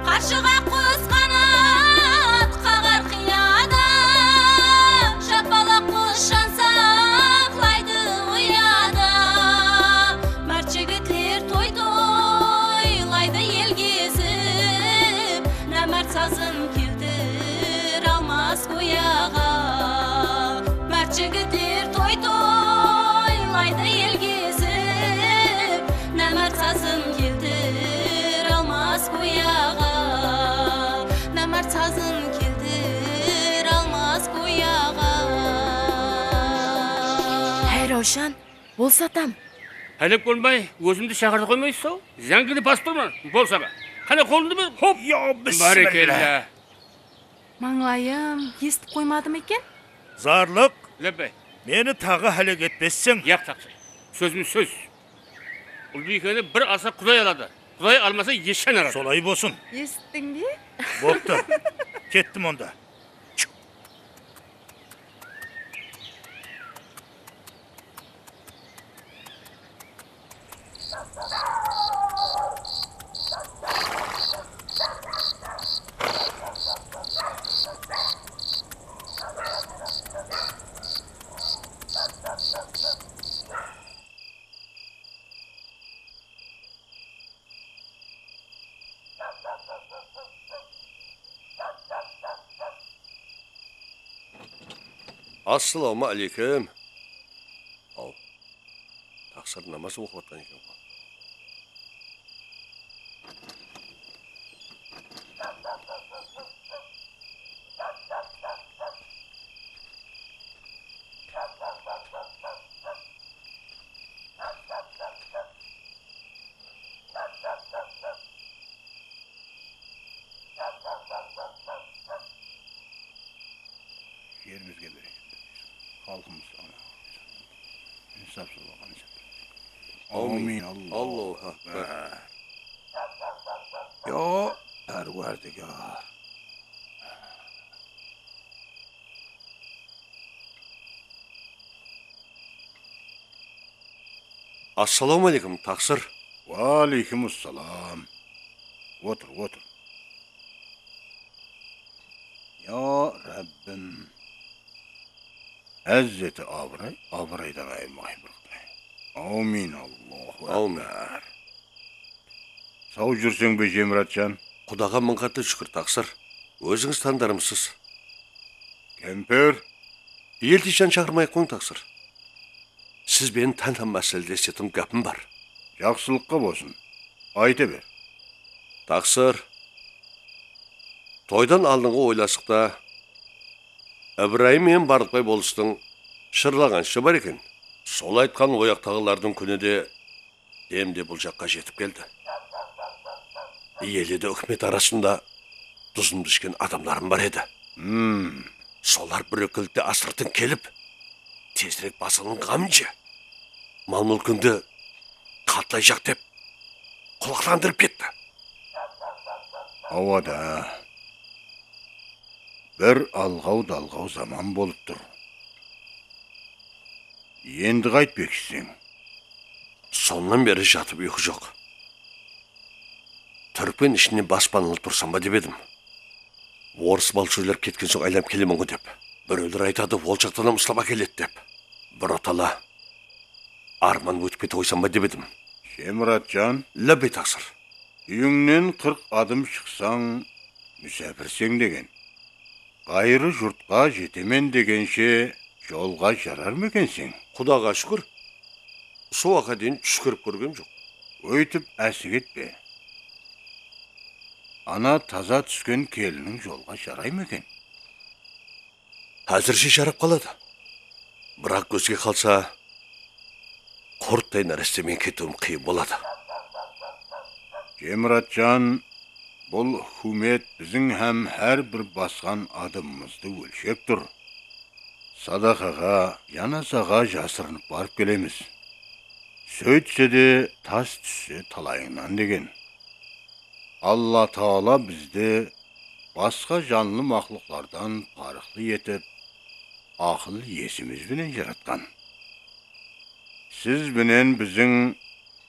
Qarshiǵa qos qanat qaǵar qıyada, japalaq qos jan saqlaydı uyada. Márt jigitler toy toylaydı el gezip, námárt sazın keltir almas uyaǵa. Márt jigitler toy toylaydı el gezip, námárt sazın keltir almas uyaǵa. Námárt sazın keltir almas uyaǵa. Háy, Rawshan, bolsa atam. Hálek bolmay, ózimdi shaqırıp qoymaysız-aw. Záńgini basıp turman, bolsa ba. Qáne, qolıńdı ber, hop! Yo, bismilla. Bárekella. Mańlayım, esitip qoymadım eken? Zarlıq. Lebbey. Meni taǵı hálek etpesseń. Yaq, taqsır. Sózim sóz. Ulbiykenı bir alsa, Quday aladı. Quday almasa, eshen aradı. Solay bolsın. Esittiń be? Boptı. Kettim onda. Assalawma áleykum. Aw, taqsır namaz oqıp atqan eken ǵoy. Jerimizge bereket bersin. Xalqımızǵa insaf solaǵan. Áwmin. Áwmin. Allahu Akbar. Yo, Párwardigar. Assalawma áleykum, taqsır. Wa áleykum assalam. Otır, otır. Ya Rabbim. Ázzeti abıray, abıraydan ayırmagay bir Quday. Áwmin, Allahu Akbar. Saw júrseń be, Jemratjan? Qudaǵa mıń qatlı shúkir, taqsır. Ózińiz tanıdarmısız? Kempir. Eltiyjan shaqırmay-aq qoyıń, taqsır. Siz benen tán hám máseledesetuǵın gápim bar. Jaqsılıqqa bolsın. Ayta ber. Taqsır. Toydan aldınǵı oylasıqta Ibrayım menen Barlıqbay bolıstıń shırlaǵan ishi bar eken. Sol aytqan oyaqtaǵılardıń kúni de demde bul jaqqa jetip keldi. Ele de húkimet arasında duzımdı ishken adamlarım bar edi. Hmm. Solar bir ókillikte astırtıń kelip, tezirek basınıń ǵamın je, mal-múlkińdi qatlayjaq dep qulaqlandırıp ketti. Awa-da, bir alǵaw-dalǵaw zaman bolıp tur. Endi qaytpeksiseń? Sonnan beri jatıp uyqı joq. Túrkmen ishinde baspanalı tursam ba dep edim. Orıs malshóyler ketken soń aylanıp kelemen ǵo dep. Birewler aytadı, ol jaqtan hám uslap ákeledi dep. Birotala árman ótip kete qoysam ba dep edim. Shemuratjan. Lábbey, taqsır. Úyińnen qırq adım shıqsań, músápirseń degen. Ǵayrı jurtqa jetemen degenshe jolǵa jarar ma ekenseń? Qudaǵa shúkir, usı waqıtqa deyin tús kórip kórgem joq. Óytip ásek etpe. Ana taza túsken kelinniń jolǵa jaray ma eken? Házirshe jarap qaladı. Biraq kózge qalsa, qurttay náreste menen ketiwim qıyın boladı. Shemuratjan, bul húkimet biziń hám hár bir basqan adımımızdı ólshep tur. Sadaqaǵa, janazaǵa jasırınıp barıp kelemiz. Sóytse de tas tússe talayıńnan degen. Alla taala bizdi basqa janlı maqluqlardan parıqlı etip, aqıl esimiz benen jaratqan. Siz benen biziń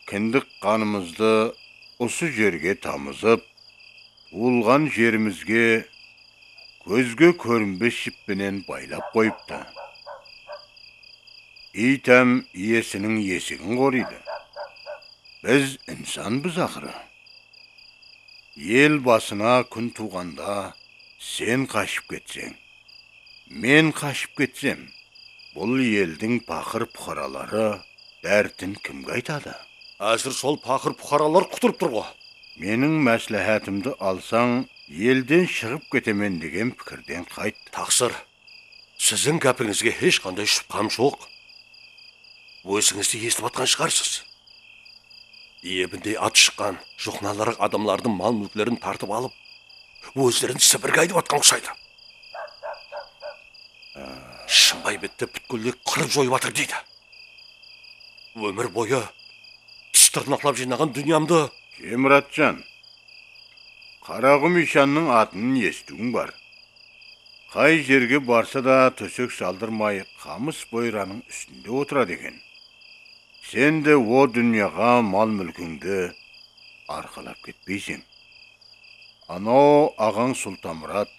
kindik qanımızdı usı jerge tamızıp, tuwılǵan jerimizge kózge kórinbes jip penen baylap qoyıptı. Iyt hám iyesiniń esigin qorıydı. Biz insanbız aqırı. El basına kún tuwǵanda sen qashıp ketseń, men qashıp ketsem, bul eldiń paqır-puqaraları dártin kimge aytadı? Házir sol paqır-puqaralar qutırıp tur ǵo. Meniń másláhátimdi alsań, elden shıǵıp ketemen degen pikirden qayt. Taqsır, siziń gápińizge hesh qanday shubham joq. Ózińiz de esitip atqan shıǵarsız. Ebindey atı shıqqan juqnalıraq adamlardıń mal-múlklerin tartıp alıp, ózlerin Sibirge aydıp atqan uqsaydı. Shımbay bette pútkilley qırıp joyıp atır deydi. Ómir boyı tis tırnaqlap jıynaǵan dúnyamdı. Shemuratjan, Qaraǵum iyshannıń atın esitiwiń bar. Qay jerge barsa da tósek saldırmay, qamıs boyranıń ústinde otıradı eken. Sen de o dúnyaǵa mal-múlkińdi arqalap ketpeyseń. Anaw aǵań Sultanmurat,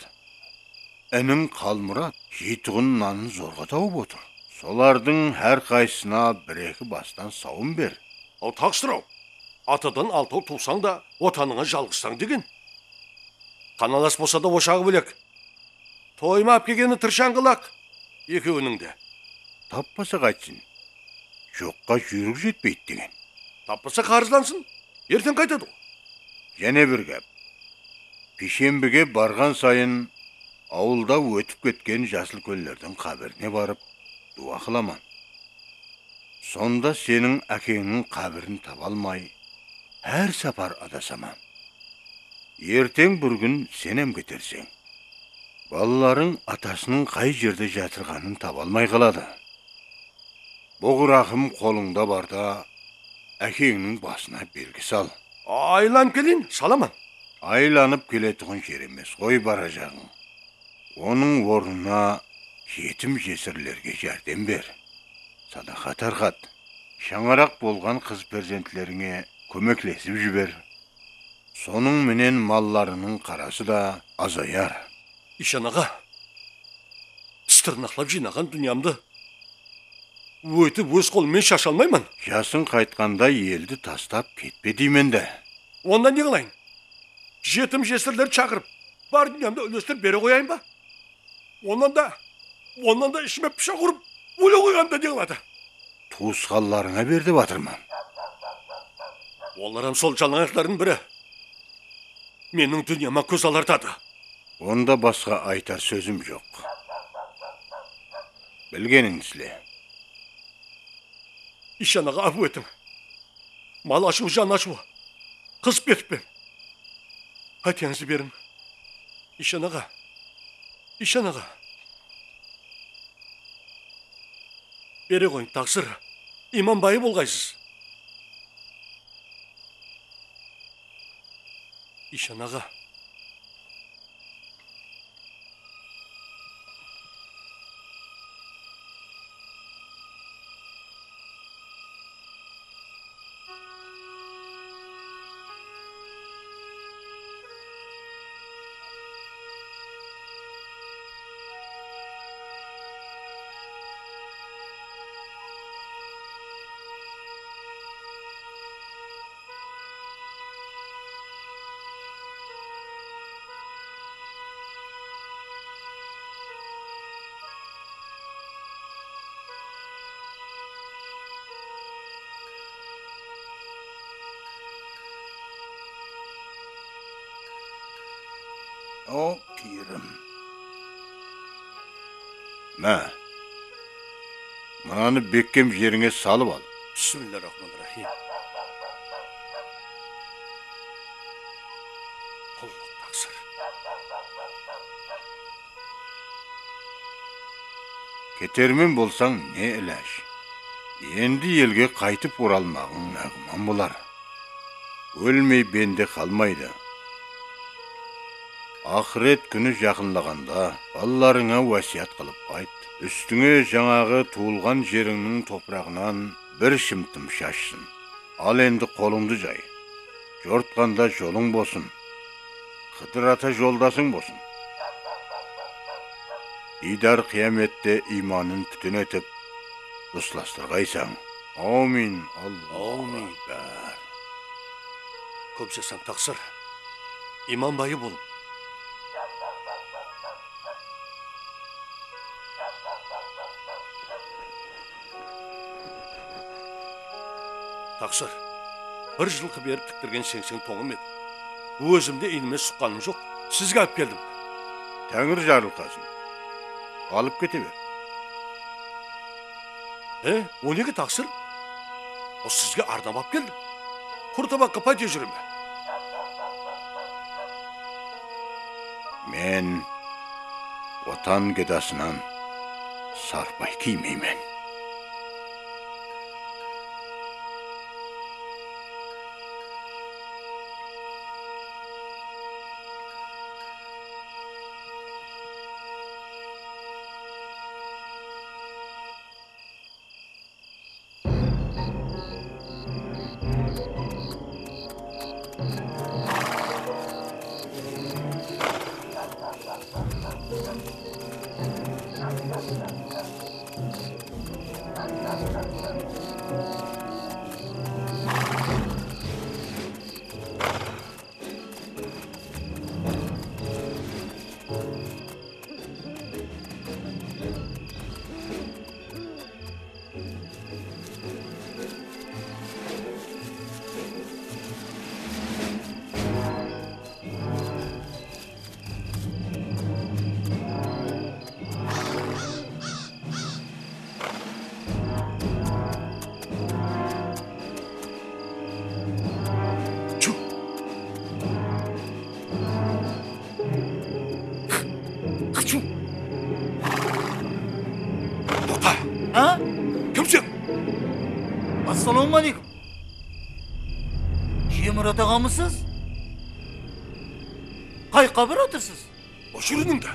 iniń Qalmurat jeytuǵın nanın zorǵa tawıp otır. Solardıń hár qaysısına bir-eki bastan sawın ber. Aw, Taqsır-aw, atadan altaw tuwsań da, watanıńa jalǵızsań degen. Qanalas bolsa da, oshaǵı bólek. Toyıma alıp kelgeni tırshańǵılaq ekewiniń de. Tappasa qaytsın? Joqqa júyrik jetpeydi degen. Tappasa qarızlansın, erteń qaytadı ǵo. Jáne bir gáp. Piyshembige barǵan sayın awılda ótip ketken jas úlkenlerdiń qábirine barıp duwa qılaman. Sonda seniń ákeńniń qábirin taba almay, hár sapar adasaman. Erteń bir kún sen hám keterseń. Balalarıń atasınıń qay jerde jatırǵanın taba almay qaladı. Buǵraqım qolıńda barda, ákeńniń basına belgi sal. Aylanıp keleyin, salaman. Aylanıp keletuǵın jer emes ǵoy barajaǵıń. Onıń ornına jetim-jesirlerge járdem ber. Sadaqa tarqat. Shańaraq bolǵan qız perzentlerińe kómeklesip jiber. Sonıń menen mallarınıń qarası da azayar. Iyshan aǵa, tis tırnaqlap jıynaǵan dúnyamdı óytip óz qolım menen shasha almayman. Jasıń qaytqanda eldi tastap ketpe deymen de. Onda ne qılayın? Jetim-jesirlerdi shaqırıp, bar dúnyamdı úlestirip bere qoyayın ba? Onnan da, onnan da ishime pıshaq urıp, ólip qoyǵanımda ne qıladı? tuwısqanlarıńa ber dep atırman. Olar hám sol jalańayaqlardıń biri. Meniń dúnyama kóz alartadı. Onda basqa aytar sózim joq. Bilgenińdi isle. Ishan aǵa, ápiw etiń. Mal ashıw, jan ashıw. Qızıp ketippen. Qáteńizdi beriń. Ishan aǵa. Ishan aǵa. Bere ǵoyıń, taqsır. Iyman bayı bolǵaysız. Ishan aǵa. O, kiyevim. Má, mınanı bekkem jerińe salıp al. Bismillah rahmanir rahim. Qullıq taqsır. Ketermen bolsań, ne ilaj? Endi elge qaytıp oralmaǵıń nágúman bolar. Ólmey bende qalmaydı. Aqıret kúni jaqınlaǵanda balalarıńa wásiyat qılıp qayt. Ústińe jańaǵı tuwılǵan jerińniń topıraǵınan bir shımtım shashsın. Al endi qolıńdı jay. Jortqanda jolıń bolsın. Qıdır ata joldasıń bolsın. Diydar qıyamette iymanın pútin etip, doslastırǵaysań. Áwmin, Allahu Áwmin. Akbar. Kóp jasań, taqsır. Iyman bayı bolıń. Taqsır, bir jılqı berip tiktirgen seńseń tońım edi. Ózim de iynime suqqanım joq, sizge alıp keldim. Táńir jarılqasın. Alıp kete ber. E, o nege, taqsır? O sizge arnap alıp keldim. Qur tabaqqa payda júre me? Men Watan gedasınan sarpay kiymeymen. Toqta! A? Kimseń? Assalawma aleykum. Jemirat aǵamısız? Qayaqqa baratırsız? Óshir únińdi.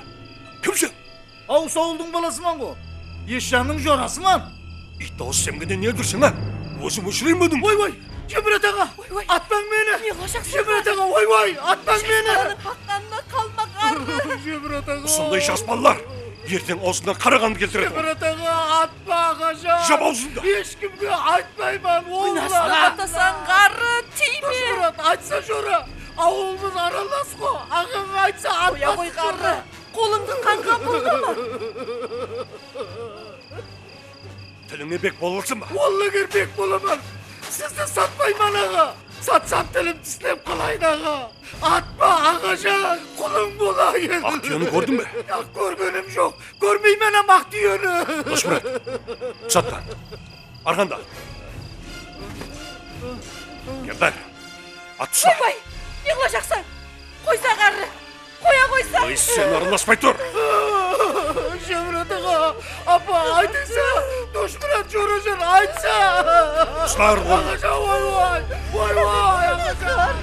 Kimseń? Awıs awıldıń balasıman ǵo. Esjannıń jorasıman. Iyt dawıs, sen menen ne dúrseń, a? Ózim óshireyin be únińdi? Oy, oy, Jemirat aǵa! Oy, oy. Atpań meni! Ne qılasıń? Jemirat aǵa, oy, oy, atpań meni! Jas balanıń maqtanına qalma, ǵarrı! Jemirat aǵa! Usınday jas balalar erteń awzına qara qandı keltiredi. Jemirat aǵa, atpa, aǵajan! Jap awzıńdı! Hesh kimge aytpayman, oy, nasıl atasań, ǵarrı, tiyme! Jemirat, aytsa jora! Awılımız aralas ǵo, aǵańa aytsa atpas. Qoya ǵoy, ǵarrı! Qolıńdı qanǵa buldırma! Til Ne bek bolılsın ba? Wallah, eger bek bolaman, sizdi satpayman, aǵa. Satsam, tilim tislep qalayın, aǵa. Atpa, aǵajan, qulıń bolayın. Aq túyeni kórdiń be? Yaq, kórgenim joq. Kórmeymen hám aq túyeni. Doshmurat, shaptan. Arqanda. Kempir, at usla. Oybay, ne qılajaqsań? Qoysa, ǵarrı. Qoya qoysa. Oy, sen aralaspay tur. Jámrat aǵa, apa, aytsa, Doshmurat jorajan, aytsa. Uslar, oy. Aǵajan, oy, oy, oy, oy, aǵajan.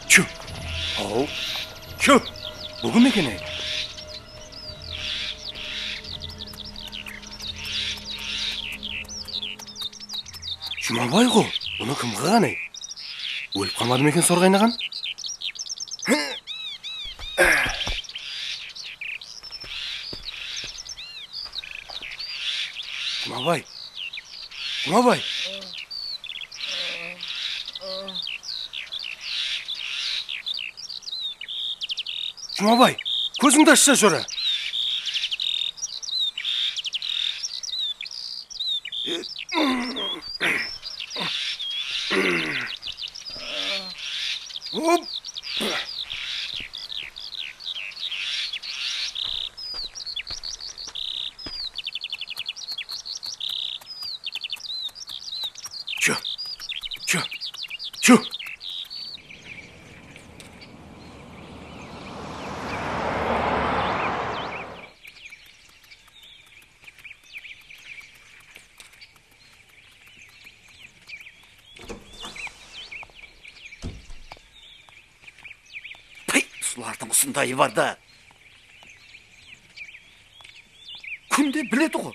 Tyu! Aw! Tyu! Búgin eken ey! Jumabay ǵo, bunı kim qılǵan ey? Ólip qalmadı ma eken sorǵa aynaǵan? Jumabay! Jumabay! Jumabay, kózińdi ashsha, jora! Hop! Tyo, tyo, tyo. Pey, usılardıń usındayı bar da. Kúnde biledi ǵo.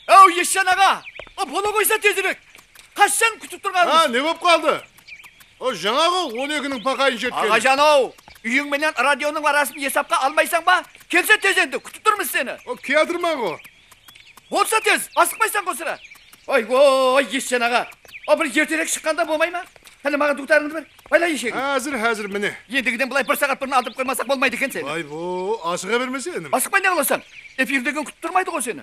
Áw, Esjan aǵa! A, bola qoysa tezirek! Qashshan kútip turǵanımız? Ha, ne bolıp qaldı? O, jańaǵı on ekiniń paqayın jertken. Aǵajan-aw, úyiń menen radionıń arasın esapqa almaysań ba? Kelse tez endi, kútip turmız seni. O, kiyatırman ǵo. Bolsa tez, asıqpaysań ǵo sirá. Oy, oy, Esjan aǵa. A, bir erterek shıqqanda bolmay ma? Qáne, maǵan duwtarıńdı ber. Payla eshegin. Házir, házir, mine. Endigiden bılay bir saǵat burın aldırıp qoymasaq bolmaydı eken seni. Vay bo, asıǵa bermese, inim. Asıqpay ne qılasań? Efir degen kútip turmaydı ǵo seni.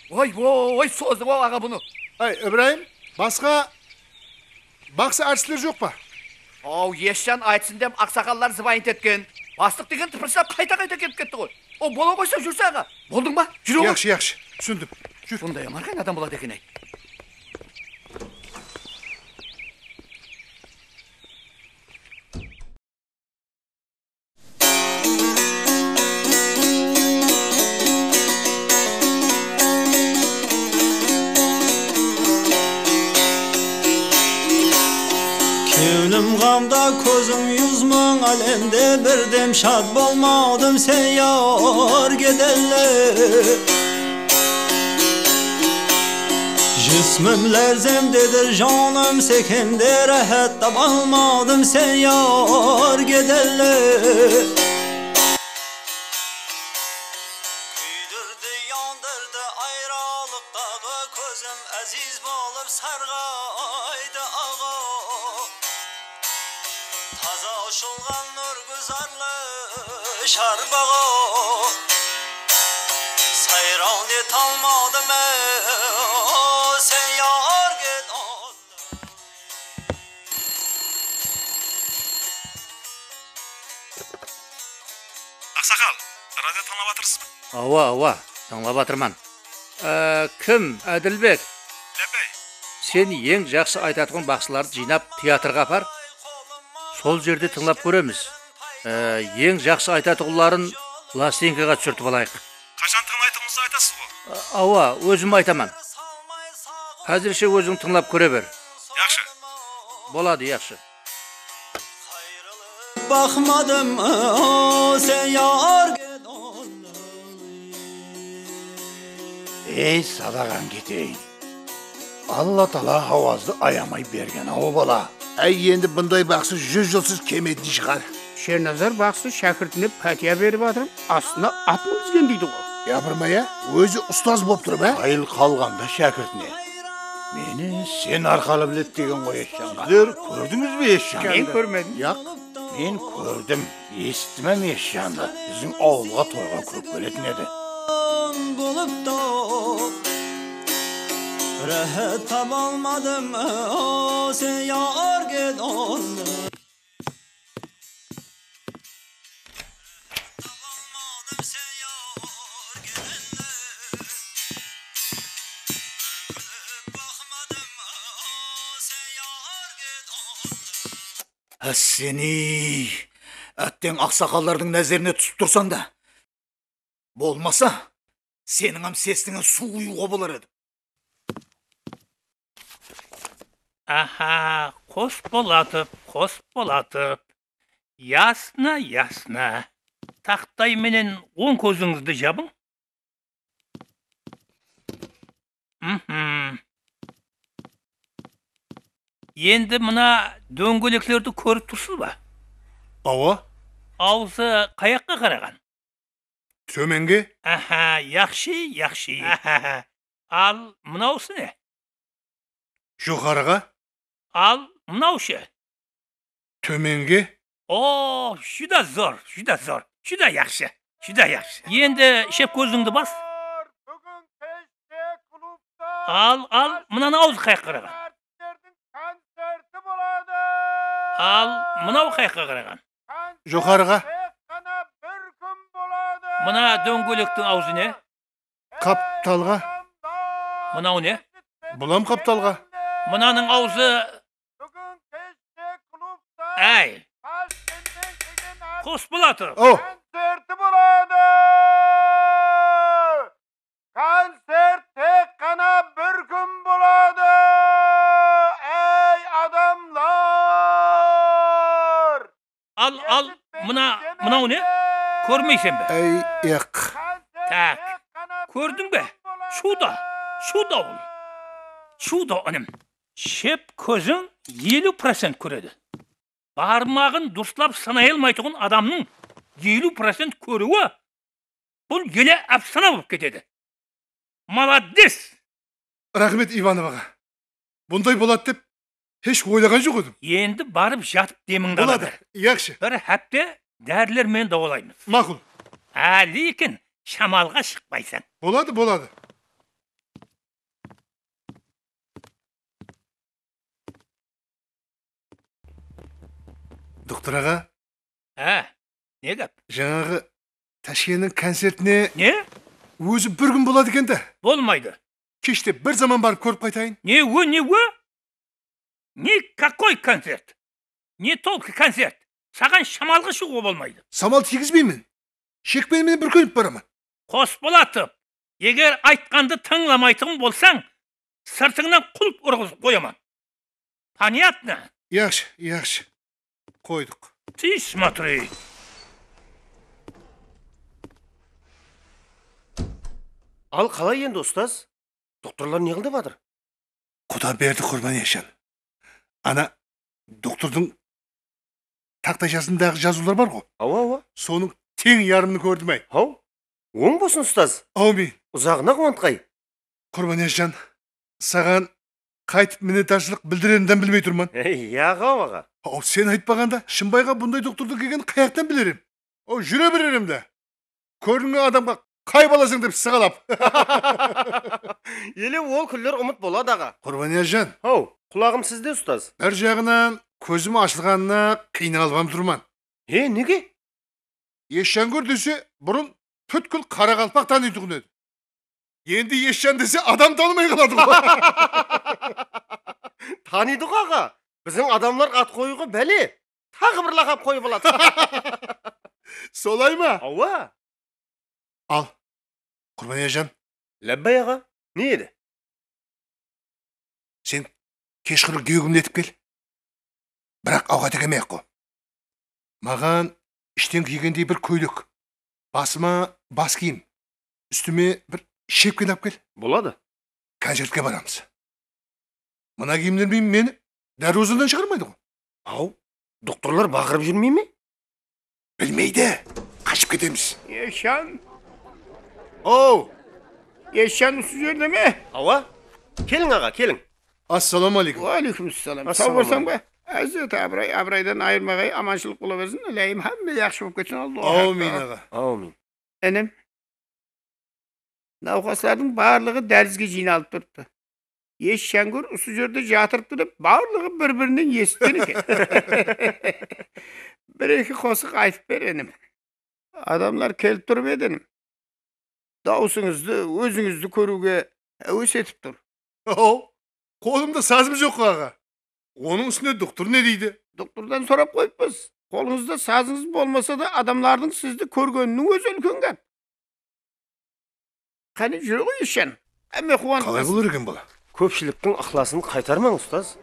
Oy, oy, sozdı-aw aǵa bunı. Ay, Ibrayım, basqa baqsı artistler joq pa? Aw, Esjan aytsın dep aqsaqallar zıbayıntı etken. Baslıq degen tıpırshılap qayta-qayta kelip ketti ǵoy. O, bola qoysa júrse aǵa. Boldıń ba? Júre ǵoy. Yaqshı, yaqshı. Túsindim. Júr. Bunday hám arqayın adam boladı eken-ey. Kewlim ǵamda, kózim yuzmań, álemde bir dem shad bolmadım, sen yar kedenli. Jismim lárzemdedir, janım sekende, ráhát tabalmadım, sen yar kedenli. Kúydirdi, yandırdı ayrılıqtaǵı kózim, áziz bolıp sarǵaydı aǵa. Taza ushılǵan nur gúzarlı sharbaǵa, sayraw etalmadım, e, sen yar ket. Aqsaqal, radio tıńlap atırsız ba? Awa, awa, tıńlap atırman. Á, kim, Ádilbek? Lábbey. Sen eń jaqsı aytatuǵın baqsılardı jıynap teatrǵa apar. Sol jerde tıńlap kóremiz. Á, eń jaqsı aytatuǵınların plastinkaǵa túsirtip alayıq. Qashan tıńlaytuǵınıńızdı aytasız ǵo? Á, awa, ózim aytaman. Házirshe óziń tıńlap kóre ber. Yaqshı. Boladı, yaqshı. Baqmadım, o, sen yar ket. Ey, sadaǵań keteyin. Alla taala hawazdı ayamay bergen-aw, bala. Áy, endi bunday baqsı júz jılsız kelmeytin shıǵar. Shernazar baqsı shákirtine pátiya berip atırıp, astına at mingizgen deydi ǵo. Yapırma ya, ózi ustaz bolıp turıp, á? Qayıl qalǵanda shákirtine. Meni sen arqalı biledi degen ǵoy, Esjanǵa. Sizler kórdińiz be Esjandı? Men kórmedim. Yaq. Men kórdim, esittim hám Esjandı. Biziń awılǵa toyǵa kóp keletin edi. Bolıp top, rehet taba almadım, o, sen yar gedondı. Hásseniy! Átteń aqsaqallardıń názerine túsip tursań da. Bolmasa, seniń hám sesińe suw quyıwǵa bolar edi. Aha, Qospolatov, Qospolatov. Yasna, yasna. Taqtay menen oń kózińizdi jabıń. Mhm. Endi mına dóńgeleklerdi kórip tursız ba? Awa. Awzı qayaqqa qaraǵan? Tómenge. Aha, yaqshı, yaqshı. Aha. Al, mınawsı ne? Joqarıǵa. Al, mınawshı. Tómenge. O, júdá zor, júdá zor. Júdá yaqshı, júdá yaqshı. Endi shep kózińdi bas. Al, al, mınanıń awzı qayaqqa qaraǵan? Al, mınaw qayaqqa qaraǵan? Joqarıǵa. Mına dóńgelektiń awzı ne? Qaptalǵa. Mınaw ne? Bulam qaptalǵa. Mınanıń awzı. Áy, Qospolatov. O. Konserti boladı. Konsert tek ǵana bir kún boladı, ey adamlar! Al, al, mına, mınaw ne? Kórmeysen be? Áy, yaq. Tak, kórdiń be? Chudo, chudo ol. Chudo, inim. Shep kóziń eliw procent kóredi. Barmaǵın durıslap sanay almaytuǵın adamnıń eliw procent kóriwi bul ele ápsana bolıp ketedi. Malades! Raxmet, Ivanov aǵa. Bunday boladı dep hesh oylaǵan joq edim. Endi barıp jatıp demińdi aladı. Boladı, yaqshı. Bir hápte dáriler menen dawalaymız. Maqul. Há, lekin shamalǵa shıqpaysań. Boladı, boladı. Doktor aǵa. Há, ne gáp? Jańaǵı Tashkentniń koncertine. Ne? Ózi bir kún boladı eken da. Bolmaydı. Keshte bir zaman barıp kórip qaytayın. Ne o, ne o? Nikakoy koncert. Ne tolkı koncert. Saǵan shamalǵa shıǵıwǵa bolmaydı. Samal tiygizbeymen. Shekpeni menen bir kónip baraman. Qospolatov, eger aytqandı tıńlamaytuǵın bolsań, sırtıńnan qulp urǵızıp qoyaman. Понятно? Yaqshı, yaqshı. Qoydıq. Ты смотри. Al, qalay endi, ustaz? Doktorlar ne qıl dep atır? Quda berdi, Qurbaniyasjan. Ana, doktordıń taqtayshasındaǵı jazıwlar bar ǵo. Awa, awa. Sonıń teń yarımın kórdim-áy. Haw, oń bolsın, ustaz. Áwmiyn. Uzaǵına quwantqay. Qurbaniyasjan, saǵan qaytıp minnetdarshılıq bildirerimdi bilmey turman. Ey, yaǵaw aǵa. Haw, sen aytpaǵanda, Shımbayǵa bunday doktordıń kelgenin qayaqtan biler em? O, júre berer em de. Kóringen adamǵa qay balasań dep sıǵalap. Ele ol kúnler umıt boladı, aǵa. Qurbaniyasjan. Haw, qulaǵım sizde, ustaz. Bir jaǵınan kózim ashılǵanına qıynalıp-ám turman. He, nege? Esjan kór dese, burın pútkil qaraqalpaq tanıytuǵın edi. Endi Esjan dese, adam tanımay qaladı ǵo. Tanıydı ǵo, aǵa. Biziń adamlar at qoyıwǵa bále. Taǵı bir laqap qoyıp aladı. Solay ma? Awa. Al, Qurbaniyasjan. Lábbay, aǵa. Ne edi? Sen keshqurın gewgimletip kel. Biraq awqat egemey-aq qo. Maǵan ishten kiygendey bir kóylek, basıma bas kiyim, ústime bir shepken alıp kel. Boladı. Koncertke baramız. Mına kiyimler meni dárwazadan shıǵarmaydı ǵo. Aw, doktorlar baqırıp júrmey me? Bilmeydi. Qashıp ketemiz. Esjan. Ow! Esjan usı jerde me? Awa. Keliń, aǵa, keliń. Assalawma aleykum. Wa aleykum assalam. Saw bolsań ba? Ázzet abıray, abıraydan ayırmaǵay, amanshılıq bola bersin. Ilayım, hámme yaqshı bolıp ketsin, Allahu akbar. Awmin, aǵa. Awmin. Inim, nawqaslardıń barlıǵı dálizge jıynalıp turıptı. Esjankúr usı jerde jatırıptı dep, barlıǵı bir-birinen esitken eken. Bir-eki qosıq aytıp ber, inim. Adamlar kelip turıp edi, inim. Dawısıńızdı, ózińizdi kóriwge háwes etip tur. Aw, qolımda sazım joq, aǵa. Onıń ústine doktor ne deydi? Doktordan sorap qoyıppız. Qolıńızda sazıńız bolmasa da, adamlardıń sizdi kórgeniniń ózi úlken gáp. Qáne, júre ǵoy, Esjan. Hámme quwanıp qalay bolır eken, bala? Kópshiliktiń ıqlasın qaytarmań, ustaz.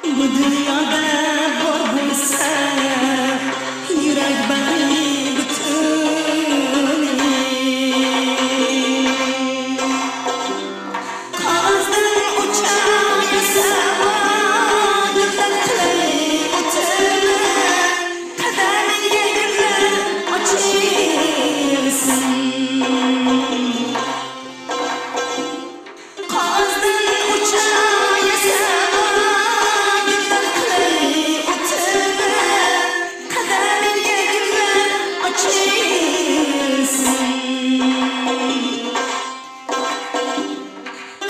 Bu dúnyada bor bolsa, yúrek baǵı bútin. Qaǵazdıń ucha yasawı, yúrek qılay útimi, qádeminge gúllar açılsın. Qaǵazdıń ucha yasawı, yúrek qılay útimi, qádeminge gúllar açılsın.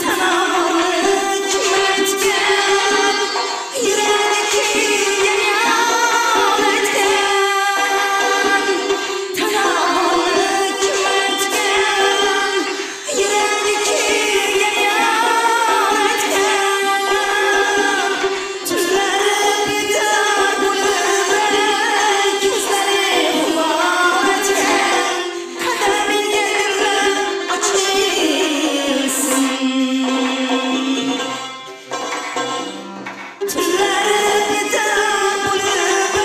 Tanawını kim etken, yúregi kúygen yar etken? Tanawını kim etken, yúregi kúygen yar etken? Túnleri bidar bolıp, kózleri quwar etken. Qádeminge gúllar açılsın. Túnleri bidar bolıp,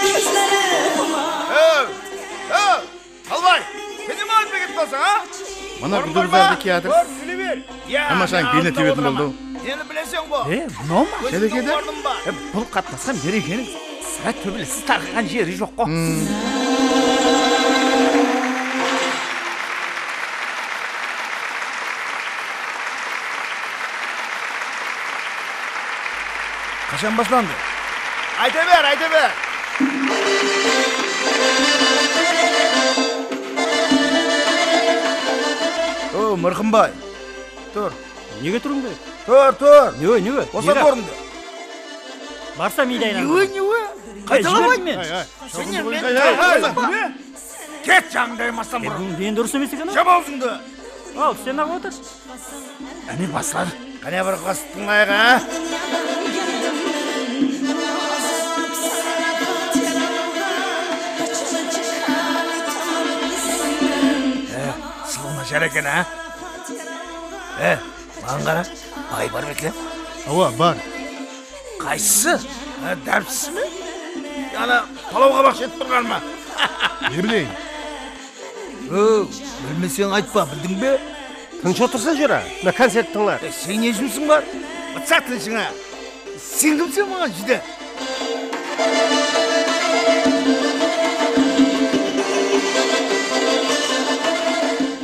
kózleri quwar. Ey, ey, Qalbay, sen ne alıp ketip qalsań, a? Mına gúdúrdardı kiyatır. Amashań beline tebetin boldı. Neni bileseń ǵo? E, mınaw ma? Shereke de? E, bul qatnasqan merekeniń sirá tóbelesiz tarqaǵan jeri joq ǵo. Qashan baslandı? Ayta ber, ayta ber. O, Mırqımbay, tur. Nege turıwım kerek? Tur, tur. Nege, nege? Bosat orındı. Barsa miydi aylandı. Nege, nege? Qaytalama. Sen ne, men... Ket, jańday mastan burın. Bunıń deni durıs emes eken. Jap awzıńdı. Al, sen-aq otır. Áne, basladı. Qáne, bir qosıq tıńlayıq, á? E, sulıwına jar eken, á? E, maǵan qara, bay bar ma eken? Awa, bar. Qaysısı? Ha, dápsizmi? Ana, palawǵa baqsha etip turǵanı ma? Ne bileyin? Ów, bilmeseń aytpa, bildiń be? Tınısh otırsa, júra, mına koncert tıńlar. E, seń ne jumısıń bar? Bıtsaq tınıshıńa. Sen kimseń maǵan júde?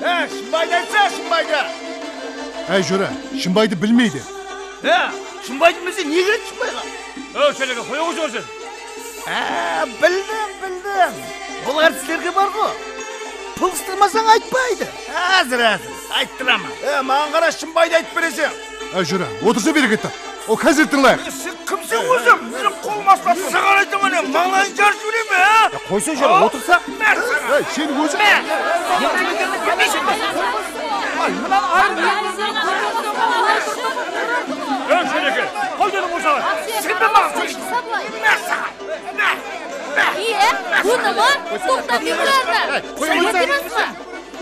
E, Shımbaydı aytsa, Shımbaydı! Áy, júra, Shımbaydı bilmeydi. E, Shımbaydı bilmese, ne kerek Shımbayǵa? Óy, Shereke, qoya ǵoysana sen. Á, bildim, bildim. Bul artistlerge bar ǵo. Pılǵıstırmasań aytpaydı. Házir, házir, ayttıraman. E, maǵan qara, Shımbaydı aytıp bereseń. Á, júra, otırsa bereket tap. O, koncert tıńlayıq. E, sen kimseń óziń? Meniń qolım asılasań. Saǵan aytaman, e, mańlayın jarıp jibereyinbe, á? Ya, qoysa júra, otırsa. Mine saǵan. E, sen óziń. Mine. Ay, mınan ayır. Óy, Shereke, qoy dedim ǵoy saǵan. Sen de maǵan qoy. Mine saǵan. Mine. Iye, bunımı? Toqtań, ulardı. Qóyıń, qóyıń.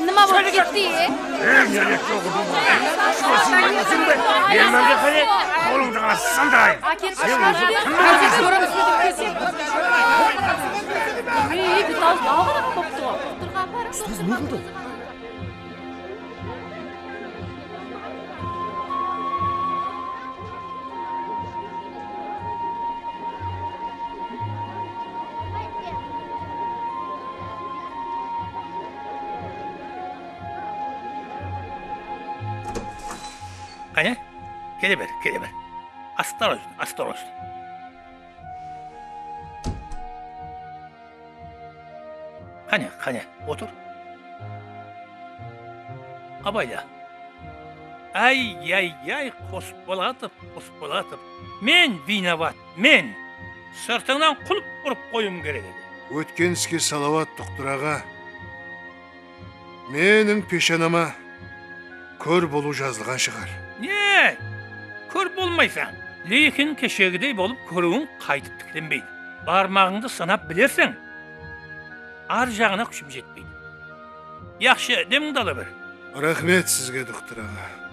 Nima bolıp ketti? Ey, nerek joq, urma. Shosın, úzilbe. Ermanǵa qáne, qolıńdı ǵana sındırayın. Sen óziń kimniń úzińseń? Ey, bital, dawı da qoptı ǵo. Ustaz, ne boldı? Qáne, kele ber, kele ber. Осторожно, осторожно. Qáne, qáne, otır. Abayla. Áy-yáy-yáy, Qosbolatov, Qosbolatov. Men vinovat, men. Sırtıńnan qulp urıp qoyıwım kerek edi. Ótken iske salawat, doktor aǵa. Meniń peshanama kór bolıw jazılǵan shıǵar. Ne? Kór bolmaysań. Lekin keshegidey bolıp kóriwiń qaytıp tiklenbeydi. Barmaǵıńdı sanap bilerseń. Ar jaǵına kúshim jetpeydi. Yaqshı, demińdi ala ber. Raxmet sizge, doktor aǵa.